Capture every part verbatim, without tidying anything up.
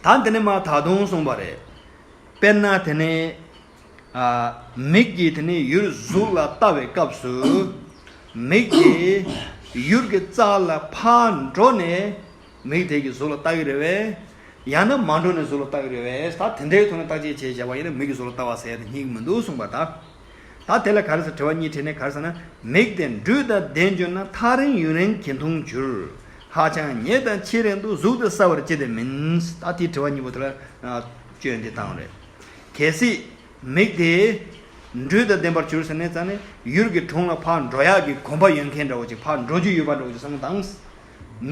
ད་འདི་ནས་མར་ད་དུང་གསུངས་པ་རེད། དཔེར་ན་དེ་ནས་ཨ། མིག་གིས་དེ་ནས་ཡུལ་གཟུགས་ལ་ལྟ་བའི་སྐབས་སུ། མིག་དེ་ཡུལ་གྱི་རྩ་ལ་ཕར་འགྲོ་ནས་མིག་དེ་གིས་གཟུགས་ལ་ལྟ་གི་རེད་པས། ཡང་ན་མ་འགྲོ་ནས་གཟུགས་ལ་ལྟ་གི་རེད་པས། ད་དེ་འདྲའི་ཐོག་ནས་བརྟག་དཔྱད་བྱས་བྱས་པ་ཡིན་ན་མིག་གིས་གཟུགས་ལ་ལྟ་བ་ཟེར་ཡ་དེ་རྙེད་ཀྱི་མི་འདུག་གསུངས་པ་ད། ད་དེ་ལ་ག་རེ་ཟེར། དྲི་བ་གཉིས་དྲིས་ནས་ག་རེ་ཟེར་ན། མིག་དེ་འབྲུས་དང་ལྡན་གྱུར་ན་ཐག་རིང་ཡུན་རིང་གྱེན་མཐོང་འགྱུར། ཧ་ཅང་ཉེ་དང་ཕྱི་རིང་དུ་གཟུགས་དེ་གསལ་བར་ཅི་སྟེ་མིན། ད་དེའི་དྲི་བ་གཉིས་པོ་དེ་ལ་ཨ། སྐྱོན་འདི་བཏང་རེད། གལ་སྲིད་མིག་དེ་འབྲུས་དང་ལྡན་པར་གྱུར་ཟེར་ནས་ཙང་ནས་ཡུལ་གྱི་དྲུང་ལ་ཕར་འགྲོ་ཡག་གི་གོམས་པ་ཡོད་མཁན་འདྲ་བོ་ཅིག་ཕར་འགྲོ་རྒྱུ་ཡོད་པ་འདྲ་བོ་ཅིག་བསམ་བློ་བཏང་།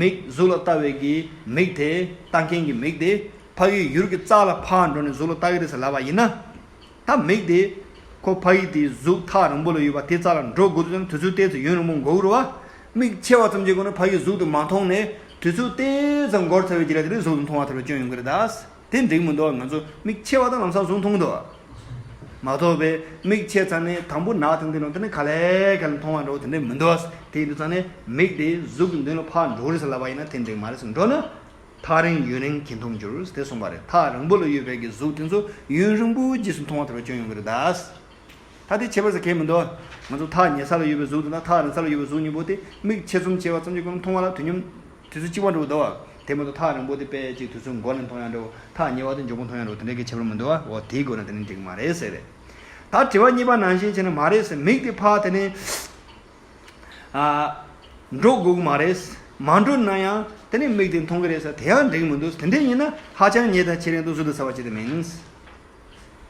མིག་གཟུགས་ལ་ལྟ་བའི་གི་མིག་དེ། ལྟ་མཁན་གྱི་མིག་དེ་ཕ་གི་ཡུལ་གྱི་རྩ་ལ་ཕར་འགྲོ་ནས་གཟུགས་ལ་ལྟ་གི་རེད་ཟེར་ལབ་པ་ཡིན་ན། ད་མིག་དེ་ཁོ་ཕ་གི་དེ་གཟུགས་ཐག་རིང་པོ་ལ་ཡོད་པ་དེ་རྩ་ལ་འགྲོ་དགོས་དུས་ཙང་དུས་ཚོད་ཏོག་ཙམ་ཡུན་རིང་པོ་འགོར་གི་རེད་བ། མིག་ཕྱེ་བ་ཙམ་གྱི་སྒོ་ནས་ཕ་གི་གཟུགས་དེ་མ་མཐོང་ནས་དུས་ཚོད་ཏོག་ཙམ་འགོར་ཚར་བའི་རྗེས་ལ་དེ་ནས་གཟུགས་དེ་མཐོང་བ་ཐུབ་པའི་སྐྱོན་ཡོང་གི་རེད་ད། དེ་འགྲིག་མི་འདུག་ང་ཚོ་མིག་ཕྱེ་བ་དང་ལམ་སང་གཟུགས་མཐོང་འདུག་མ་གཏོགས་པའི་མིག་ཕྱེ་ཚར་ནས་དང་པོ་ནག་ཐིང་ཐིང་ལ་དེ་ནས་ག་ལེ་ག་ལེ་མཐོང་བ་འདྲ་བོ་དེ་འདྲ་མི་འདུག་དེ་ཡིན་དུས་ཙང་ནས་མིག་དེ་གཟུགས་ཀྱི་མདུན་ལ་ཕར་འགྲོ་རེད་ཟེར་ལབ་པ་ཡིན་ན་དེ་འགྲིག་མ་རེད་ཟེར། འགྲོ་ན། ཐག་རིང་ཡུན་རིང་གྱེན་མཐོང་འགྱུར་དེ་གསུངས་པ་རེད། ཐག་རིང་པོ་ལ་ཡོད་པའི་གི་གཟུགས་དེ་ཚོ་ཡུན་རིང་པོ་རྗེས་སུ་མཐོང་བ་ཐུབ་པའི་སྐྱོན་ཡོང་གི་རེད་ད། ད་དེ་ཁྱད་པར་ཟེར་གང་ཡང་མི་འདུག་ང་ཚོ་ཐག་ཉེ་ས་ལ་ཡོད་པའི་གཟུགས་དེ་དང་ཐག་རིང་ས་ལ་ཡོད་པའི་གཟུགས་གཉིས་པོ་དེ་མིག་ཕྱེ་ཙམ་བྱས་པ་ཙམ་གྱི་སྒོ་ནས་མཐོང་བ་ལ་དུས་མཉམ་དུས་ཚོད་གཅིག་པ་འདྲ་བོ་འདུག་བ། དེ་མ་གཏོགས་ཐག་རིང་པོ་དེ་དཔེ་ཅིག་དུས་ཚོད་འགོར་ནས་མཐོང་ཡག་འདྲ་བོ། ཐག་ཉེ་བ་དེ་མགྱོགས་པོ་མཐོང་ཡག་འདྲ་བོ་དེ་འདྲའི་གི་ཁྱད་པར་མི་འདུག་བ། འོ་དེའི་སྒོ་ནས་དེ་ནི་འགྲིག་མ་རེད་ཟེར་རེད། ད་དྲི་བ་གཉིས་པ་ནང་བཞིན་བྱས་ནས་མ་རེད་ཟེར། མིག་དེ་ཕར་དེ་ནས། ཨ། འགྲོ་དགོས་ཀྱི་མ་རེད། མ་འགྲོ་ན་ཡང་དེ་ནས་མིག་དེ་མཐོང་གི་རེད་ཟེར་དེ་ཡང་འགྲིག་མི་འདུག་དེ་འདྲ་ཡིན་ན་ཧ་ཅང་ཉེ་དང་ཕྱི་རིང་དུ་གཟུགས་དེ་གསལ་བར་ཅི་སྟེ་མིན།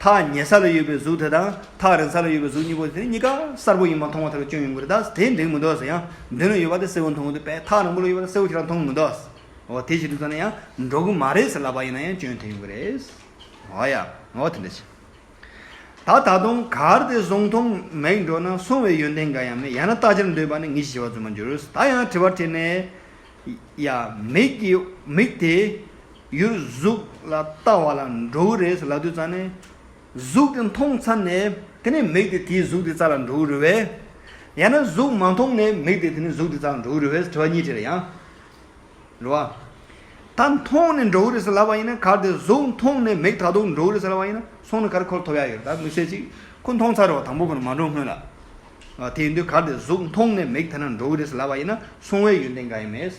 ཐག་ཉེ་ས་ལ་ཡོད་པའི་གཟུགས་དེ་དང་ཐག་རིང་ས་ལ་ཡོད་པའི་གཟུགས་གཉིས་པོ་དེ་གཉིས་ཀ་གསལ་པོ་ཡིན་པ་མཐོང་བ་ཐུབ་པའི་སྐྱོན་ཡོང་གི་རེད་ད། དེ་འགྲིག་མི་འདུག་ཟེར། ཡང་མདུན་ལ་ཡོད་པ་དེ་གསལ་པོ་མཐོང་གི་འདུག་པས་ཐག་རིང་པོ་ལ་ཡོད་པ་དེ་གསལ་པོ་ཁྱེད་རང་མཐོང་གི་མི་འདུག་འོ་དེ་བྱེད་དུས་ཙང་ནས་ཡང་འགྲོ་གི་མ་རེད་ཟེར་ལབ་པ་ཡིན་ན་ཡང་སྐྱོན་དེ་ཡོང་གི་རེད། འོ་ཡ། འོ་དེ་འདྲ་བྱེད། ད་ད་དུང་གལ་ཏེ་གཟུགས་མཐོང་མིག་འགྲོ་ན་སོང་བའི་ཡོན་ཏན་འགའ་ཡང་མེད། ཡང་ན་རྟགས་ཆར་འདོད་པ་ནི་ངེས་ཤེས་བྱ་བ་རྫུན་མར་འགྱུར། ད་ཡང་དྲི་བ་དྲིས་ནས། ཡ། མིག་གི་མིག་དེ་ཡུལ་གཟུགས་ལ་ལྟ་བ་ལ་འགྲོ་གི་རེད་ཟེར་ལབ་དུས་ཙང་ནས། གཟུགས་དེ་མཐོང་ཚར་ནས་དེ་ནས་མིག་དེ་དེའི་གཟུགས་དེ་རྩ་ལ་འགྲོ་གི་རེད་པས། ཡང་ན་གཟུགས་མ་མཐོང་ནས་མིག་དེ་དེ་ནས་གཟུགས་དེ་རྩ་ལ་འགྲོ་གི་རེད་པས་དྲི་བ་གཉིས་དྲིས་ལ་ཡང་། རེད་བ། ད་མཐོང་ནས་འགྲོ་གི་རེད་ཟེར་ལབ་པ་ཡིན་ན། གལ་ཏེ་གཟུགས་མཐོང་ནས་མིག་ད་དུང་འགྲོ་གི་རེད་ཟེར་ལབ་པ་ཡིན་ན་སོང་ནས་ག་རེ་ཁོ་ལ་ཐོབ་ཡག་ཡོད་རེད། ད་དམིགས་བསལ་ཅིག་ཁོ་མཐོང་ཚར་རེད་བ། དང་པོ་ཁོ་ན་མ་འགྲོ་སྔོན་ལ། ཨ། དེ་ཡིན་དུས་གལ་ཏེ་གཟུགས་མཐོང་ནས་མིག་དེ་ན་འགྲོ་གི་རེད་ཟེར་ལབ་པ་ཡིན་ན་སོང་བའི་ཡོན་ཏན་འགའ་ཡང་མེད།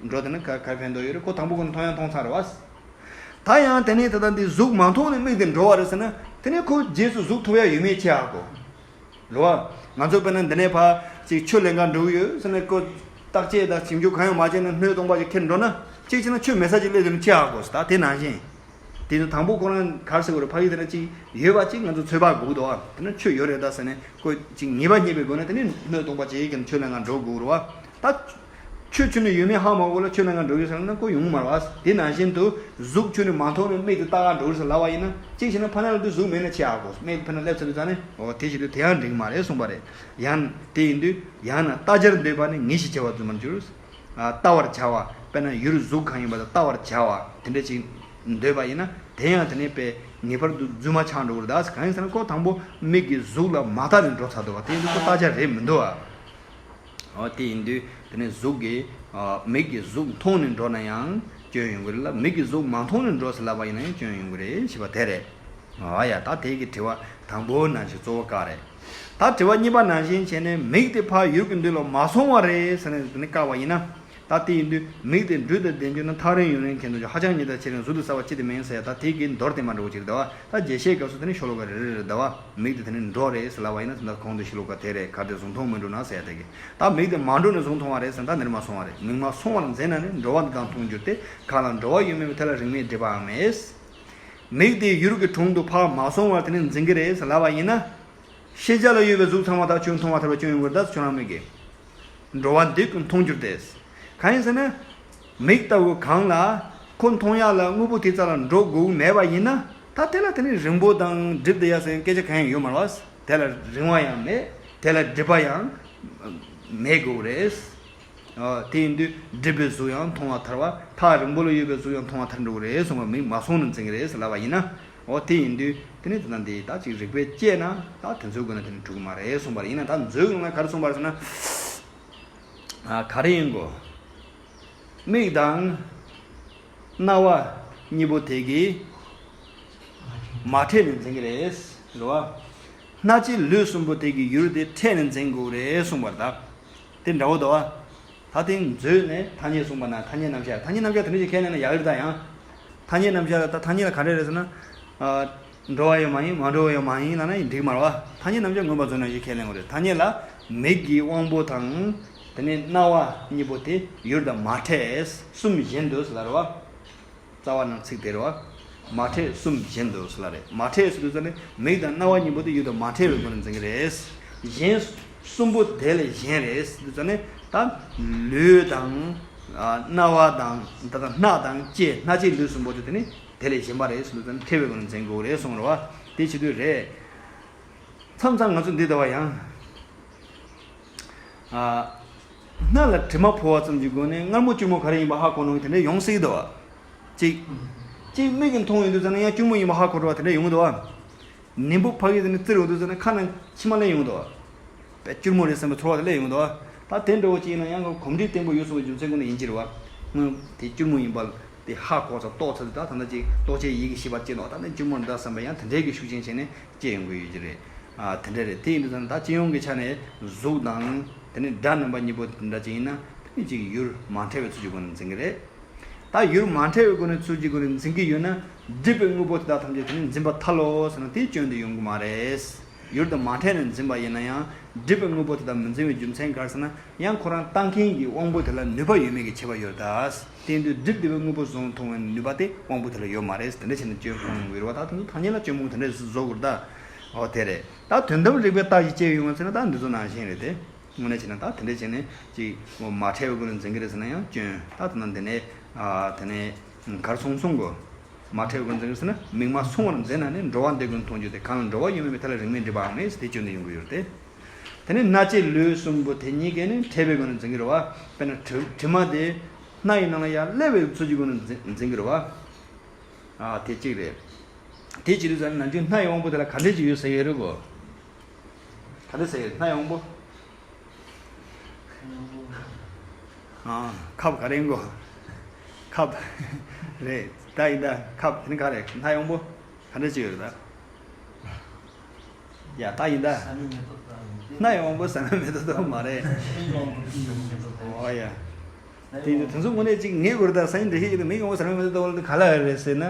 འགྲོ་དེ་ན་ག་ག་རེ་ཕན་ཐོགས་ཡོད་རེད། ཁོ་དང་པོ་ཁོ་ན་མཐོང་ཡང་མཐོང་ཚར་རེད་བ། ད་ཡང་དེ་ནས་ད་ལྟ་འདི་གཟུགས་མ་མཐོང་ནས་མིག་དེ་འགྲོ་བ་རེད་ཟེར་ན་དེ་ནས་ཁོ་རྗེས་སུ་གཟུགས་ཐོབ་ཡག་ཡོད་མེད་ཅི་ཧ་གོ། རེད་བ། ང་ཚོ་དཔེར་ན་འདི་ནས་ཕར་ཅིག་ཆུ་ལེན་ག་འགྲོ་གི་ཡོད་ཟེར་ནས་ཁོ་བརྟག་དཔྱད་དང་ཞིབ་འཇུག་གང་ཡང་མ་བྱས་ན་སྣོད་སྟོང་པ་ཅིག་ཁྱེར་འགྲོ་ན་གཅིག་བྱས་ན་ཆུ་མེད་ས་ཅིག་སླེབས་དུས་ན་ཅི་ཧ་གོ་ཟེར། ད་དེ་ནང་བཞིན། དེ་ནི་དང་པོ་ཁོ་རང་ག་རེ་ཟེར་དགོས་རེད། ཕ་གི་དེ་ན་ཅིག་ཡོད་པ་ཅིག་ང་ཚོ་ཚོད་དཔག་དགོས་ཀྱི་འདུག་བ། དེ་ན་ཆུ་ཡོད་རེད་ད་ཟེར་ནས་ཁོ་ཅིག་ངེས་པ་རྙེད་པའི་སྒོ་ནས་དེ་ནི་སྣོད་སྟོང་པ་ཅིག་གི་ཆུ་ལེན་ག་འགྲོ་དགོས་རེད་བ། ད། ཆུ་ཆུ་ནས་ཡོད་མེད་ཧ་མ་གོ་ལ་ཆུ་ནང་ང་འགྲོ་གི་ཟེར་ན་ཁོ་ཡོང་མ་རེད་བ། དེ་ནང་བཞིན་དུ་གཟུགས་ཆུ་ནས་མ་མཐོང་ནས་མིག་དེ་ལྟ་ག་འགྲོ་གི་ཟེར་ལབ་པ་ཡིན་ན་གཅིག་བྱས་ན་ཕ་ན་ལ་དུ་གཟུགས་མེད་ན་ཆི་ཧ་གོ། མིག་ཕ་ན་སླེབས་ཚར་དུས་ཙང་ནས་འོ་དེ་བྱེད་དུས་དེ་ཡང་འགྲིག་མ་རེད་གསུངས་པ་རེད། ཡང་དེ་ཡིན་དུས་ཡང་ན་ལྟ་བྱར་འདོད་པ་ནི་ངེས་ཤེས་བྱ་བ་རྫུན་མར་འགྱུར། ལྟ་བར་བྱ་བ་དཔེར་ན་ཡུལ་གཟུགས་གང་ཡིན་པ་དང་ལྟ་བར་བྱ་བ་དེ་འདྲ་ཅིག་འདོད་པ་ཡིན་ན་དེ་ཡང་དེ་ནས་པའི་ངེས་པར་དུ་རྫུན་མ་ཆགས་འགྲོ་གི་རེད་ད། གང་ཡིན་ཟེར་ན་ཁོ་དང་པོ་མིག་གིས་གཟུགས་ལ་མ་ལྟ་ནས་འགྲོ་ཚར་འདུག་བ། དེ་ཡིན་དུས་ཁོ་ལྟ་བྱ་རེད་མི་འདུག་བ། འོ་དེ་ཡིན་དུས་དེ་ནས་གཟུགས་ཀྱི་ཨ། མིག་གིས་གཟུགས་མཐོང་ནས་འགྲོ་ན་ཡང་སྐྱོན་ཡོང་གི་རེད་ལ། མིག་གིས་གཟུགས་མ་མཐོང་ནས་འགྲོ་ཟེར་ལབ་པ་ཡིན་ན་ཡང་སྐྱོན་ཡོང་གི་རེད་ཞེས་པ་དེ་རེད། ཨ་ཡ། ད་དེ་གི་དྲི་བ་དང་པོ་ནང་བཞིན་གཙོ་བོ་བཀག་རེད། ད་དྲི་བ་གཉིས་པ་ནང་བཞིན་བྱས་ནས་མིག་དེ་ཕར་ཡུལ་གྱི་མདུན་ལ་མ་སོང་བ་རེད་ཟེར་ནས་དེ་ནས་བཀག་པ་ཡིན་ན། ད་དེ་ཡིན་དུས་མིག་དེ་འབྲུ་དང་ལྡན་གྱུར་ན་ཐག་རིང་ཡུན་རིང་གྱེན་དུ་འགྱུར། ཧ་ཅང་ཉེ་དང་ཕྱི་རིང་གཟུགས་དེ་གསལ་བ་ཅི་སྟེ་མིན་ཟེར་ཡ། ད་དེ་གི་མདོར་བསྟན་པ་འདྲ་བོ་ཅིག་རེད་བ། ད་རྒྱས་བཤད་སྐབས་སུ་དེ་ནི་ཤོ་ལོ་ཀ་རེ་རེ་རེད་བ། མིག་དེ་དེ་ནི་འགྲོ་རེད་ཟེར་ལབ་པ་ཡིན་ན་ད་གོང་དུ་ཤོ་ལོ་ཀ་དེ་རེད། གལ་ཏེ་གཟུགས་མཐོང་མི་འགྲོ་ན་ཟེར་ཡ་དེ་གི། ད་མིག་དེ་མ་འགྲོ་ནས་གཟུགས་མཐོང་བ་རེད་ཟེར་ན་ད་འདིར་མ་སོང་བ་རེད། མིག་མ་སོང་བར་འཛིན་ན་ནི་འགྲོ་བ་འདི་དང་མཐོང་འགྱུར་ཏེ། གང་ལ་འགྲོ་བ་ཡོད་མེད་པའི་དེ་ལ་རིགས་མེད་སྒྲིབ་པའང་མེད། མིག་དེ་ཡུལ་གྱི་དྲུང་དུ་ཕར་མ་སོང་བར་དེ་ནི་འཛིན་གྱི་རེད་ཟེར་ལབ་པ་ཡིན་ན། ཤེས་བྱ་ལ་ཡོད་པའི་གཟུགས་ཚང་མ་དག་ཁྱོད་མཐོང་བ་ཐལ་བ་སྐྱོན་ཡོང་གི་རེད་ད་ཁྱོད་རང་མིག་གིས། འགྲོ་བ་འདི་ཀུན་མཐོང་འགྱུར་ཏེ། གང་ཡིན་ཟེར་ན། མིག་ལྟ་བུ་གང་ལ་ཁོ་མཐོང་ཡག་ལ་དངོས་པོ་དེའི་རྩ་ལ་འགྲོ་དགོས་མེད་པ་ཡིན་ན། ད་དེ་ལ་དེ་ནི་རིང་པོ་དང་སྒྲིབ་བསྡད་ཡག་ཟེར་སྐད་ཆ་གང་ཡང་ཡོད་མ་རེད་བ། དེ་ལ་རིང་བ་ཡང་མེད། དེ་ལ་སྒྲིབ་པ་ཡང་མེད་དགོས་རེད། ཨ། དེ་ཡིན་དུས་སྒྲིབ་པའི་གཟུགས་ཡང་མཐོང་བ་ཐལ་བ། ཐག་རིང་པོ་ལ་ཡོད་པའི་གཟུགས་ཡང་མཐོང་བ་ཐལ་འགྲོ་གི་རེད་གསུངས་པ། མིག་མ་སོང་ནས་འཛིན་གྱི་རེད་ཟེར་ལབ་པ་ཡིན་ན། འོ་དེ་ཡིན་དུས་དེ་ནི་དེ་དང་དེ་ད་ཅིག་རིགས་པས་དཔྱད་ན་ད་དེ་ཚོའི་སྒོ་ནས་དེ་ནི་འགྲིག་གི་མ་རེད་གསུངས་པ་རེད། ཡིན་ན་ད་མཛོད་ཀྱི་ནང་ལ་ག་རེ་གསུངས་པ་རེད་ཟེར་ན། ཨ། ག་རེ་ཡིན་དགོས། མིག་དང་། རྣ་བ། གཉིས་པོ་དེ་གིས་མ་ཕྲད་ནས་འཛིན་གྱི་རེད། རེད་བ། སྣ་ལྕེ་ལུས་གསུམ་པོ་དེ་གིས་ཡུལ་དེ་ཕྲད་ནས་འཛིན་དགོས་རེད་གསུངས་པ་རེད་ད། དེ་འདྲ་བོ་འདུག་བ། ད་དེ་མཛོད་ནས་ཐ་སྙད་གསུངས་པ་ན་ཐ་སྙད་རྣམ་གཞག་ཐ་སྙད་རྣམ་གཞག་དེ་འདྲ་ཞིག་ཁས་ལེན་ན་ཡག་རེད་ད་ཡང་། ཐ་སྙད་རྣམ་གཞག་ལ་ད་ཐ་སྙད་ལ་ག་འདྲ་རེད་ཟེར་ན། ཨ། འགྲོ་བ་ཡོད་མ་ཡིན་མ་འགྲོ་བ་ཡོད་མ་ཡིན་ལབ་ན་ཡིན་འགྲིག་མ་རེད་བ། ཐ་སྙད་རྣམ་གཞག་མངོན་པ་མཛོད་ནང་བཞིན་ཁས་ལེན་དགོས་རེད། ཐ་སྙད་ལ་མིག་གི་དབང་པོ་དང་། དེ་ནས་རྣ་བ་གཉིས་པོ་དེ་ཡུལ་དང་མ་ཕྲད་གསུམ་བཞིན་དུ་ཟེར་ལ་རེད་བ། རྩ་བ་ནང་ཚིག་དེ་རེད་བ། མ་ཕྲད་གསུམ་བཞིན་དུ་ཟེར་ལ་རེད། མ་ཕྲད་ཟེར་དུས་ཙ་ནས་མིག་དང་རྣ་བ་གཉིས་པོ་དེ་ཡུལ་དང་མ་ཕྲད་པའི་སྒོ་ནས་འཛིན་གྱི་རེད། གཞན་གསུམ་པོ་དེ་ལས་གཞན་རེད་ཟེར་དུས་ཙ་ནས་ད་ལུས་དང་། ཨ། རྣ་བ་དང་ད་ལྟ་སྣ་དང་ལྕེ། སྣ་ལྕེ་ལུས་གསུམ་པོ་དེ་དེ་ནི་དེ་ལས་གཞན་པ་རེད་ཟེར་དུས་ཙ་ནས་ཕྲད་པའི་སྒོ་ནས་འཛིན་དགོས་རེད་གསུངས་རེད་བ། དེ་བྱེད་དུས་རེད། མཚམས་མཚམས་ང་ཚོ་འདི་ལྟ་བ་ཡང་། ཨ། སྣ་ལ་དྲི་མ་ཕོག་པ་ཙམ་གྱི་སྒོ་ནས་མངར་མོ་སྐྱུར་མོ་ག་རེ་ཡིན་པ་ཧ་གོ་ནོ་དེ་འདྲ་ཡོང་སྲིད་དོ། གཅིག་གཅིག་མིག་གིས་མཐོང་ཡོང་དུས་ཙམ་ན་ཡང་སྐྱུར་མོ་ཡིན་པ་ཧ་གོ་འགྲོ་བ་དེ་འདྲ་ཡོང་གི་འདུག་བ། ནིམ་བུ་ཕ་གི་དེ་ནི་བཙིར་ཡོང་དུས་ཙམ་ན་ཁ་ནང་མཆི་མ་སླེབས་ཡོང་གི་འདུག་བ། དཔེ་སྐྱུར་མོ་རེད་བསམ་པའི་ཚོར་བ་དེ་སླེབས་ཡོང་གི་འདུག་བ། ད་དེ་འདྲ་བོ་ཅིག་ཡིན་ན་ཡང་གོམས་འདྲིས་བརྟན་པོ་ཡོད་སོང་བའི་རྒྱུ་མཚན་ཀུན་ནས་ཡིན་གྱི་རེད་བ། སྔོན་དེ་སྐྱུར་མོ་ཡིན་པ་དེ་ཧ་གོ་ཚར་རྟོགས་ཚར་དུས་ད་ད་ལྟ་ཅིག་རྟོགས་བྱའི་ཡིད་ཀྱི་ཤེས་པ་ཅན་ནོ་ད་ནི་སྐྱུར་མོ་འདྲ་བསམ་པ་ཡང་དེ་འདྲའི་གི་ཤུགས་རྐྱེན་བྱས་ནས་སྐྱེ་ཡོང་གི་ཡོད་ཀྱི་རེད། ཨ། དེ་འདྲ་རེད། དེ་ཡིན་དུས་ཙང་ད་སྤྱི་ཡོངས་ཀྱི་ཆ་ནས་གཟུགས་དང་དེ་ནི་སྒྲ་རྣམ་པ་གཉིས་པོ་འདྲ་ཅིག་ཡིན་ན་དེ་ནི་ཅིག་ཡུལ་མ་ཕྲད་པའི་ཚུལ་གྱི་སྒོ་ནས་འཛིན་གྱི་རེད། ད་ཡུལ་མ་ཕྲད་པའི་སྒོ་ནས་ཚུལ་གྱི་སྒོ་ནས་འཛིན་གྱི་ཡོད་ན་སྒྲིབ་པའི་དངོས་པོ་དེ་དག་ཐམས་ཅད་དེ་ནི་འཛིན་པ་ཐལ་ལོ་ཟེར་ན་དེ་སྐྱོན་དུ་ཡོང་གི་མ་རེད། ཡུལ་དང་མ་ཕྲད་ནས་འཛིན་པ་ཡིན་ན་ཡང་སྒྲིབ་པའི་དངོས་པོ་དེ་དག་མི་འཛིན་པའི་རྒྱུ་མཚན་ག་རེ་ཟེར་ན་ཡང་ཁོ་རང་ལྟ་མཁན་གྱི་དབང་པོ་དེ་ལ་ནུས་པ་ཡོད་མེད་ཀྱི་ཁྱད་པར་ཡོད་ད། དེ་ཡིན་དུས་སྒྲིབ་བདེ་བའི་དངོས་པོ་བཟུང་མཐོང་བའི་ནུས་པ་དེ་དབང་པོ་དེ་ལ་ཡོད་མ་རེད། དེ་འདྲ་བྱས་ན་སྐྱོན་སྤོང་ཡོང་གི་རེད་བ། ད་དེ་ཚོ་ཐ་སྙད་ལ་སྐྱོན་སྤོང་དེ་འདྲ་བཟོ་དགོས་རེད་ད། འོ་དེ་རེད། ད་དོན་དམ་རིགས་པའི་རྟགས་ཀྱིས་དཔྱད་ཡོང་བ་ཟེར་ན་ད་འདི་ཚོ་ནང་བཞིན་རེད་དེ། དངོས་གནས་བྱས་ན་ད་དེ་འདྲ་བྱས་ནས་ཅིག་མ་ཕྲད་པའི་སྒོ་ནས་འཛིན་གྱི་རེད་ཟེར་ན་ཡང་སྐྱོན། ད་དེ་ན་དེ་ནས་ཨ་དེ་ནས་གར་སོང་སོང་གོ། མ་ཕྲད་པའི་སྒོ་ནས་འཛིན་གྱི་རེད་ཟེར་ན་མིག་མ་སོང་བར་འཛིན་ན་ནི་འགྲོ་བ་འདི་ཀུན་མཐོང་རྒྱུ་དེ་གང་ལ་འགྲོ་བ་ཡོད་མེད་མི་ཐ་ལ་རིང་མིན་འདྲིས་པའང་མེད་ཟེར་དེ་སྐྱོན་དུ་ཡོང་གི་ཡོད་རེད་དེ། དེ་ནས་སྣ་ལྕེ་ལུས་གསུམ་པོ་དེ་གཉིས་ཀས་ནི་ཕྲད་པའི་སྒོ་ནས་འཛིན་གྱི་རེད་བ། དཔེར་ན་དྲི་དྲི་མ་དེ་སྣ་ཡི་ནང་ལ་ཡར་སླེབས་པའི་ཚུལ་གྱི་སྒོ་ནས་འཛིན་འཛིན་གྱི་རེད་བ། ཨ་དེ་གཅིག་རེད། དེ་བྱེད་དུས་ཙམ་ནས་ནམ་རྒྱུན་སྣ་ཡི་དབང་པོ་དེ་ལ་ག་འདྲས་ཅིག་ཡོད་ཟེར་གྱི་རེད་གོ། ག་འདྲས་ཟེར་གྱི་རེད་སྣ་ཡི་དབང་པོ། ཨ་ཁབ་ག་རེ་ཡིན་གོ། ཁབ་རེད་ད་ཡིན་ད་ཁབ་དེ་ནི་ག་རེད་སྣ་ཡི་དབང་པོ་ག་འདྲས་ཅིག་ཡོད་རེད་ད། ཡ་ད་ཡིན་ད། སྣ་ཡི་དབང་པོ་ཟ་མའི་མེ་ཏོག་ལྟ་བུ་མ་རེད། ཨོ་ཡ། དེ་ཡིན་དུས་དེ་ཚོ་དངོས་གནས་ཅིག་ངེས་དགོས་རེད་ད། སང་ཉིན་འགྲེལ་བཤད་བྱེད་དུས་མིག་དབང་པོ་ཟ་མའི་མེ་ཏོག་ལྟ་བུ་ག་ལ་རེད་ཟེར་ན།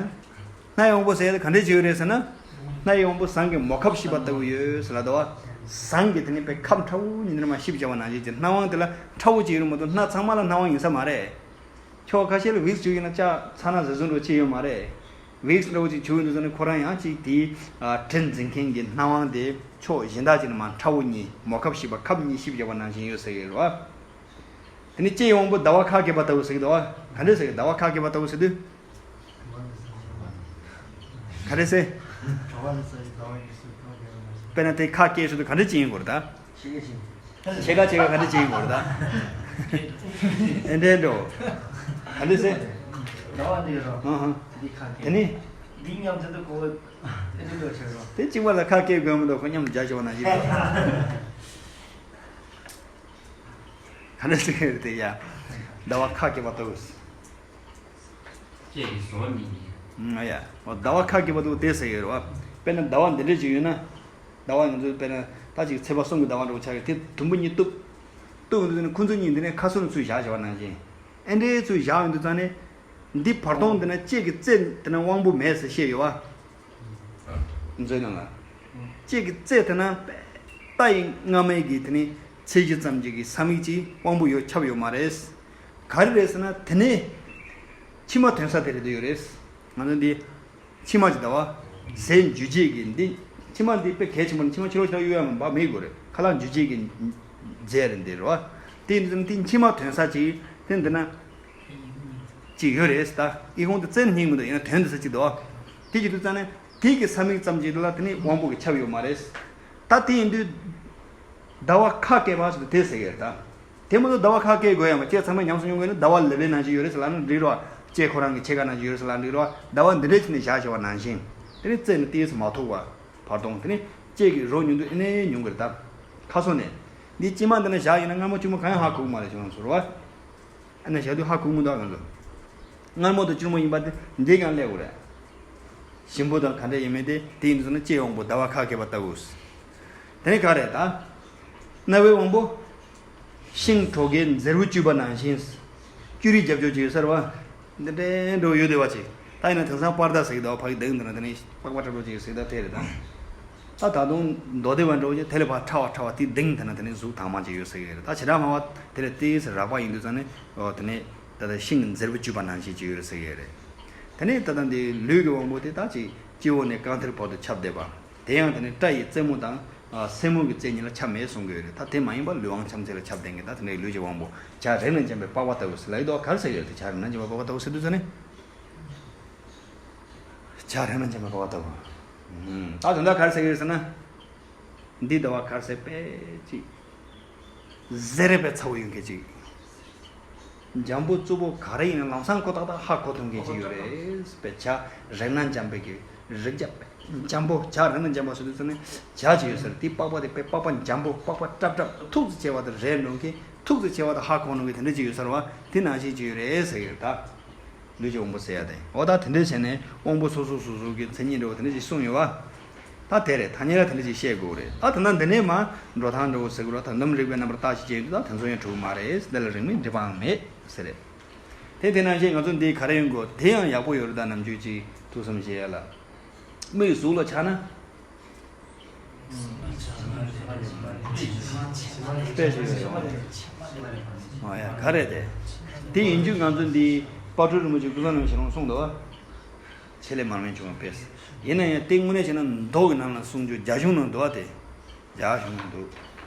སྣ་ཡི་དབང་པོ་ཟེར་ཡ་དེ་ག་འདྲས་ཅིག་ཡོད་རེད་ཟེར་ན། སྣ་ཡི་དབང་པོ་ཟངས་ཀྱི་མོ་ཁབ་ཤེས་པ་ལྟ་བུ་ཡོད་ཟེར་ལ་དོ། ཟངས་ཀྱི་དེ་ནི་དཔེ་ཁབ་ཁྲ་བོ་ཉིན་དེར་མ་ཤེས་བྱ་བ་ནང་བཞིན་གྱི་སྣ་དབང་དེ་ལ་ཁྲ་བོ་ཅིག་ཡོད་རེད་མ་གཏོགས་སྣ་ཚང་མ་ལ་སྣ་དབང་ཡིན་ས་མ་རེད། ཁྱོ་ཁ་ཤས་ལ་ཝིགས་བྱུགས་ཡིན་ན་ལྕགས་ཚ་ན་ཟེར་བཟོ་འགྲོ་ཅི་ཡོད་མ་རེད། ཝིགས་འདྲ་བོ་ཅིག་བྱུགས་ཡོང་དུས་ཙམ་ནས་ཁོ་རང་ཡང་ཅིག་དེའི་ཨ་དྲི་འཛིན་མཁན་གྱི་སྣ་དབང་དེ་ཕྱོགས་གཞན་དག་ཅིག་ནས་མར་ཁྲ་བོ་གཉིས་མོ་ཁབ་ཤེས་པ་ཁབ་གཉིས་ཤེས་བྱ་བ་ནང་བཞིན་ཡོད་ཟེར་གྱི་རེད་བ། དེ་ནས་ལྕེ་ཡི་དབང་པོ་ཟླ་བ་ཁ་གས་པ་ལྟ་བུ་ཟེར་གྱི་འདུག་བ། ག་འདྲས་ཟེར་གྱི་ཟླ་བ་ཁ་གས་པ་ལྟ་བུ་ཟེར་དུས། ག་རེ་ཟེར། དཔེར་ན་དེ་ཁ་སྐད་ཤོད་དུས་ག་འདྲ་ཅིག་ཡིན་དགོས་རེད་ད། ཕྱེད་ཀ་ཕྱེད་ཀ་ག་འདྲ་ཅིག་ཡིན་དགོས་རེད་ད། ཨེ་འདྲའི་འགྲོ། ག་འདྲ་ཟེར། ཟླ་བ་འདི་རོ། ཨ་ཧ། འདི་ཁ་སྐད། དེ་ནི། འདི་མཉམ་དུ་གོ། ཨེ་འདྲ་འགྲོ་ཆགས་རོ། དེ་གཅིག་པ་ལ་ཁ་སྐད་དགོས་མི་འདུག་ཁོ་མཉམ་དུ་སྦྱར་བྱས་པ་ནང་བཞིན་རེད། ག་འདྲ་ཟེར་གྱི་རེད་དེ་ཡ། ཟླ་བ་ཁ་སྐད་པ་ལྟ་བུ། ལྕེ་ཡི་ཟུར་གཉིས་ནི། ཨ་ཡ། ཟླ་བ་ཁ་སྐད་པ་ལྟ་བུ་དེ་ཟེར་གྱི་རེད་བ། དཔེར་ན་ཟླ་བ་འདི་འདྲས་ཅིག་ཡོད་ན། ཟླ་བ་ང་ཚོས་དཔེར་ན་ད་ཅིག་ཚེས་པ་གསུམ་གྱི་ཟླ་བ་འདྲ་བོ་ཆགས་ཀྱི་དེ་དུམ་བུ་གཉིས་གཏུབ། གཏུབ་ཡོང་དུས་ནི་ཁོ་ཚོ་གཉིས་འདི་ནས་ཁ་ཟུར་ནས་ཚུར་བཞག་བྱས་པ་ནང་བཞིན། ཨེ་འདྲས་ཚུར་བཞག་ཡོང་དུས་ཙང་ནས། འདི་བར་སྟོང་འདི་ན་ལྕེ་གི་རྩེ་འདི་ན་དབང་པོ་མེད་ཟེར་བཤད་ཡོད་བ། མཛོད་ནང་ལ། ལྕེ་གི་རྩེ་དེ་ན་རྟ་ཡི་རྔ་མའི་གི་དེ་ནི་ཚད་གཞི་ཙམ་ཅིག་གི་ས་མིག་ཅིག་དབང་པོ་ཡོད་ཁྱབ་ཡོད་མ་རེད། ག་རེ་རེད་ཟེར་ན་དེ་ནི་མཆི་མ་ཐོན་ས་དེ་རེད་འདོད་ཡོད་རེད། ང་ཚོ་འདི་མཆི་མ་ཅིག་ད་བ་ཟས་འཇུ་བྱེད་ཀྱི་འདི་མཆི་མ་འདི་དཔེ་གལ་ཆེན་པོ་རེད། མཆི་མ་ཕྱི་ལོགས་ཕྱི་ལོགས་གཡུག་ཡ་མ་འབའ་མི་དགོས་རེད། ཁ་ལག་འཇུ་བྱེད་ཀྱི་རྫས་རེད་འདི་རེད་བ། དེ་ཡིན་དུས་འདི་མཆི་མ་ཐོན་ས་ཅིག་དེ་འདི་ན། ཅིག་ཡོད་རེད་ད། ཨི་ཁུང་དེ་རྩེ་ནས་སྙིང་མི་འདུག་ཡིན་ན་དོན་དེ་ས་ཅིག་འདུག་ཨ། དེ་ཅིག་དུས་ཙང་ནས་དེ་གི་ས་མིག་ཙམ་ཅིག་ལ་དེ་ནི་དབང་པོ་གི་ཁྱབ་ཡོད་མ་རེད། ད་དེ་ཡིན་དུས། ཟླ་བ་ཁ་སྐད་པ་ཟེར་དུས་དེ་ཟེར་གི་རེད་ད། དེ་མ་གཏོགས་ཟླ་བ་ཁ་སྐད་དགོས་ཡ་མ་ལྕེ་ཚང་མས་ཉམས་སུ་མྱོང་གི་ནི་ཟླ་བ་ལེབ་ལེབ་ནང་བཞིན་ཡོད་རེད་ཟེར་ལ་ནི་འགྲིག་རོ། ལྕེ་ཁོ་རང་གི་ཕྱེད་ཀ་ནང་བཞིན་ཡོད་རེད་ཟེར་ལ་འགྲིག་རོ། ཟླ་བ་འདི་འདྲའི་ཆ་ནས་བཞག་བྱས་པ་ནང་བཞིན། དེ་ནི་རྩེ་ནས་ཏིས་མ་ཐུག་པ། བར་སྟོང་དེ་ནི་ལྕེ་གི་རོ་ཉུང་དུས་ཨེ་ནས་ཉུང་གི་རེད་ད། ཁ་སོ་ནས། འདི་སྐྱེས་མ་འདི་ན་བཞག་ཡིན་ན་མངར་མོ་སྐྱུར་མོ་གང་ཡང་ཧ་གོ་གི་མ་རེད་ཁྱོད་རང་ཚོ་རེད་བ། ཨ་ནི་བཞག་དུས་ཧ་གོ་མི་འདུག་ང་ཚོ། མངར་མོ་དང་སྐྱུར་མོ་ཡིན་པ་དེ་འདི་གང་སླེབས་དགོས་རེད། ཞིམ་པོ་དང་ག་འདྲ་ཡིན་མིན་དེ་དེ་ཡིན་དུས་ན་ལྕེའི་དབང་པོ་ཟླ་བ་ཁ་གས་པ་ལྟ་བུ། དེ་ནས་ག་རེད་ད། རྣ་བའི་དབང་པོ། ཤིང་གྲོ་གའི་མཛེར་བུ་བཅུས་པ་ནང་བཞིན། སྐྱུ་རིས་རྒྱབ་ཕྱོགས་ཅིག་ཡོད་ས་རེད་བ། འདི་འདྲའི་འགྲོ་ཡོད་བསྡད་པ་ཅིག་ད་ཡིན་ན་དེང་སང་པར་ད་ཟེར་གི་འདུག་ཕ་གི་དེང་འདི་ན་དེ་ནས་པགས་པ་འཁྲབ་འགྲོ་ཅིག་ཟེར་ད་དེ་རེད་ད། ད་ད་དུང་མདོ་སྡེ་བ་འགྲོ་ཅིག་དེ་ལས་ཕར་ཕྲ་བ་ཕྲ་བ་དེ་དེང་དེ་ན་དེ་ནས་གཟུགས་དྭངས་མ་ཅིག་ཡོད་ཟེར་གི་རེད། ད་བྱེ་བྲག་སྨྲ་བ་དེ་ལས་ཏིས་རགས་པ་ཡིན་དུས་ཙང་ནས་འོ་དེ་ནས་ད་ལྟ་ཤིང་གི་མཛེར་བུ་བཅུས་པ་ནང་བཞིན་ཅིག་ཡོད་རེད་ཟེར་གི་རེད། དེ་ནས་ད་ལྟ་འདི་ལུས་ཀྱི་དབང་པོ་དེ་ད་ཅིག་སྤྱི་བོ་ནས་རྐང་མཐིལ་བར་དུ་ཁྱབ་བསྡད་པ། དེ་ཡང་དེ་ནི་སྐྲ་ཡི་རྩེ་མོ་དང་། ཨ། སེན་མོ་གི་རྩེ་གཉིས་ལ་ཁྱབ་མེད་གསུང་གི་ཡོད་རེད། ད་དེ་མ་ཡིན་པ་ལུས་དབང་ཁྱབ་ཚད་ལ་ཁྱབ་ལྡན་གྱི་ད་དེ་འདྲའི་ལུས་ཀྱི་དབང་པོ་བྱ་རེག་ན་འཇམ་པའི་པགས་པ་ལྟ་བུ་ཟེར་ལབ་ཡོད་དོ། ག་རེ་ཟེར་གི་ཡོད་དེ་བྱ་རེག་ན་འཇམ་པའི་པགས་པ་ལྟ་བུ་ཟེར་དུས་ཙ་ནི། བྱ་རེག་ན་འཇམ་པའི་པགས་པ་ལྟ་བུ། ཨུམ། ད་དོན་དག་ག་རེ་ཟེར་གི་ཡོད་ཟེར་ན། འདི་ཟླ་བ་ག་རེ་ཟེར་པས་ཅིག་ཟེར་རེ་པའི་ཚ་བོ་ཡོད་མཁན་ཅིག་འཇམ་པོ་རྩུབ་པོ་ག་རེ་ཡིན་ན་ལམ་སང་ཁོ་ཏག་ཏག་ཧ་གོ་ཐུབ་མཁན་ཅིག་ཡོད་རེད་པས། བྱ་རེག་ན་འཇམ་པའི་གི་རེག་བྱ་པས་འཇམ་པོ་བྱ་རེག་ན་འཇམ་པོ་ཟེར་དུས་ཙ་ནི་བྱ་ཅིག་ཡོད་ཟེར། དེའི་པགས་པ་དེ་པས་པགས་པ་འཇམ་པོ་པགས་པ་ཀྲབ་ཀྲབ་ཐུག་ཙམ་བྱས་པ་དང་རེག་འགྲོ་མཁན་ཐུག་ཙམ་བྱས་པ་དང་ཧ་གོ་འགྲོ་མཁན་དེ་འདྲ་ཅིག་ཡོད་ཟེར་བ་དེ་ནང་བཞིན་ཅིག་ཡོད་རེད་ཟེར་གི་རེད་ད། ལུས་ཀྱི་དབང་པོ་ཟེར་ཡ་དེ། འོ་ད་དེ་འདྲ་བྱས་ནས་དབང་པོ་སོ་སོ་སོ་སོ་གི་མཚན་ཉིད་འདྲ་བོ་དེ་འདྲ་ཞིག་གསུངས་ཡོད་པ། ད་དེ་རེད། ཐ་སྙད་ལ་དེ་འདྲ་ཞིག་བཤད་དགོས་རེད། ད་དེ་ན་འདི་ནས་མ་འགྲོ་སྟངས་འདྲ་བོ་ཟེར་དགོས་རེད། ད་དམ་རིག་པའི་རྣམ་པར་བརྟགས་ཤིང་དཔྱད་ཡོང་དུས་ད་དེ་ཚོ་ཡང་གྲུབ་མ་རེད། འདི་ལ་རིགས་མེད་འགྲིག་པའང་མེད་ཟེར་རེད། དེ་དེ་ནང་བཞིན་ང་ཚོ་འདི་ག་རེ་ཡོང་དགོས། དེ་ཡང་ཡག་པོ་ཡོད་རེད། ད་ནམ་རྒྱུན་ཅིག་ཐུགས་བསམ་བཞེས་ཡ་ལ། མིག་གཟུགས་ལ་ཆགས་ན། དཔེ་ཞིག་ཡོད་རེད། ཨ་ཡ་ག་རེད་དེ། དེ་ཡིན་རྒྱུ་ང་ཚོ་འདི་དཔལ་སྤྲུལ་རིན་པོ་ཆེ་ཀུན་བཟང་རིན་པོ་ཆེ་རང་གསུངས་འདུག་བ། ཆེད་ལས་མར་མེ་བྱུང་བ་དཔེ། ཡིན་ན་ཡང་དེ་དངོས་གནས་བྱས་ན་མདོ་གི་ནང་ལ་གསུངས་རྒྱུ་རྒྱ་གཞུང་ནང་འདུག་བ་དེ། རྒྱ་གཞུང་ནང་འདུག་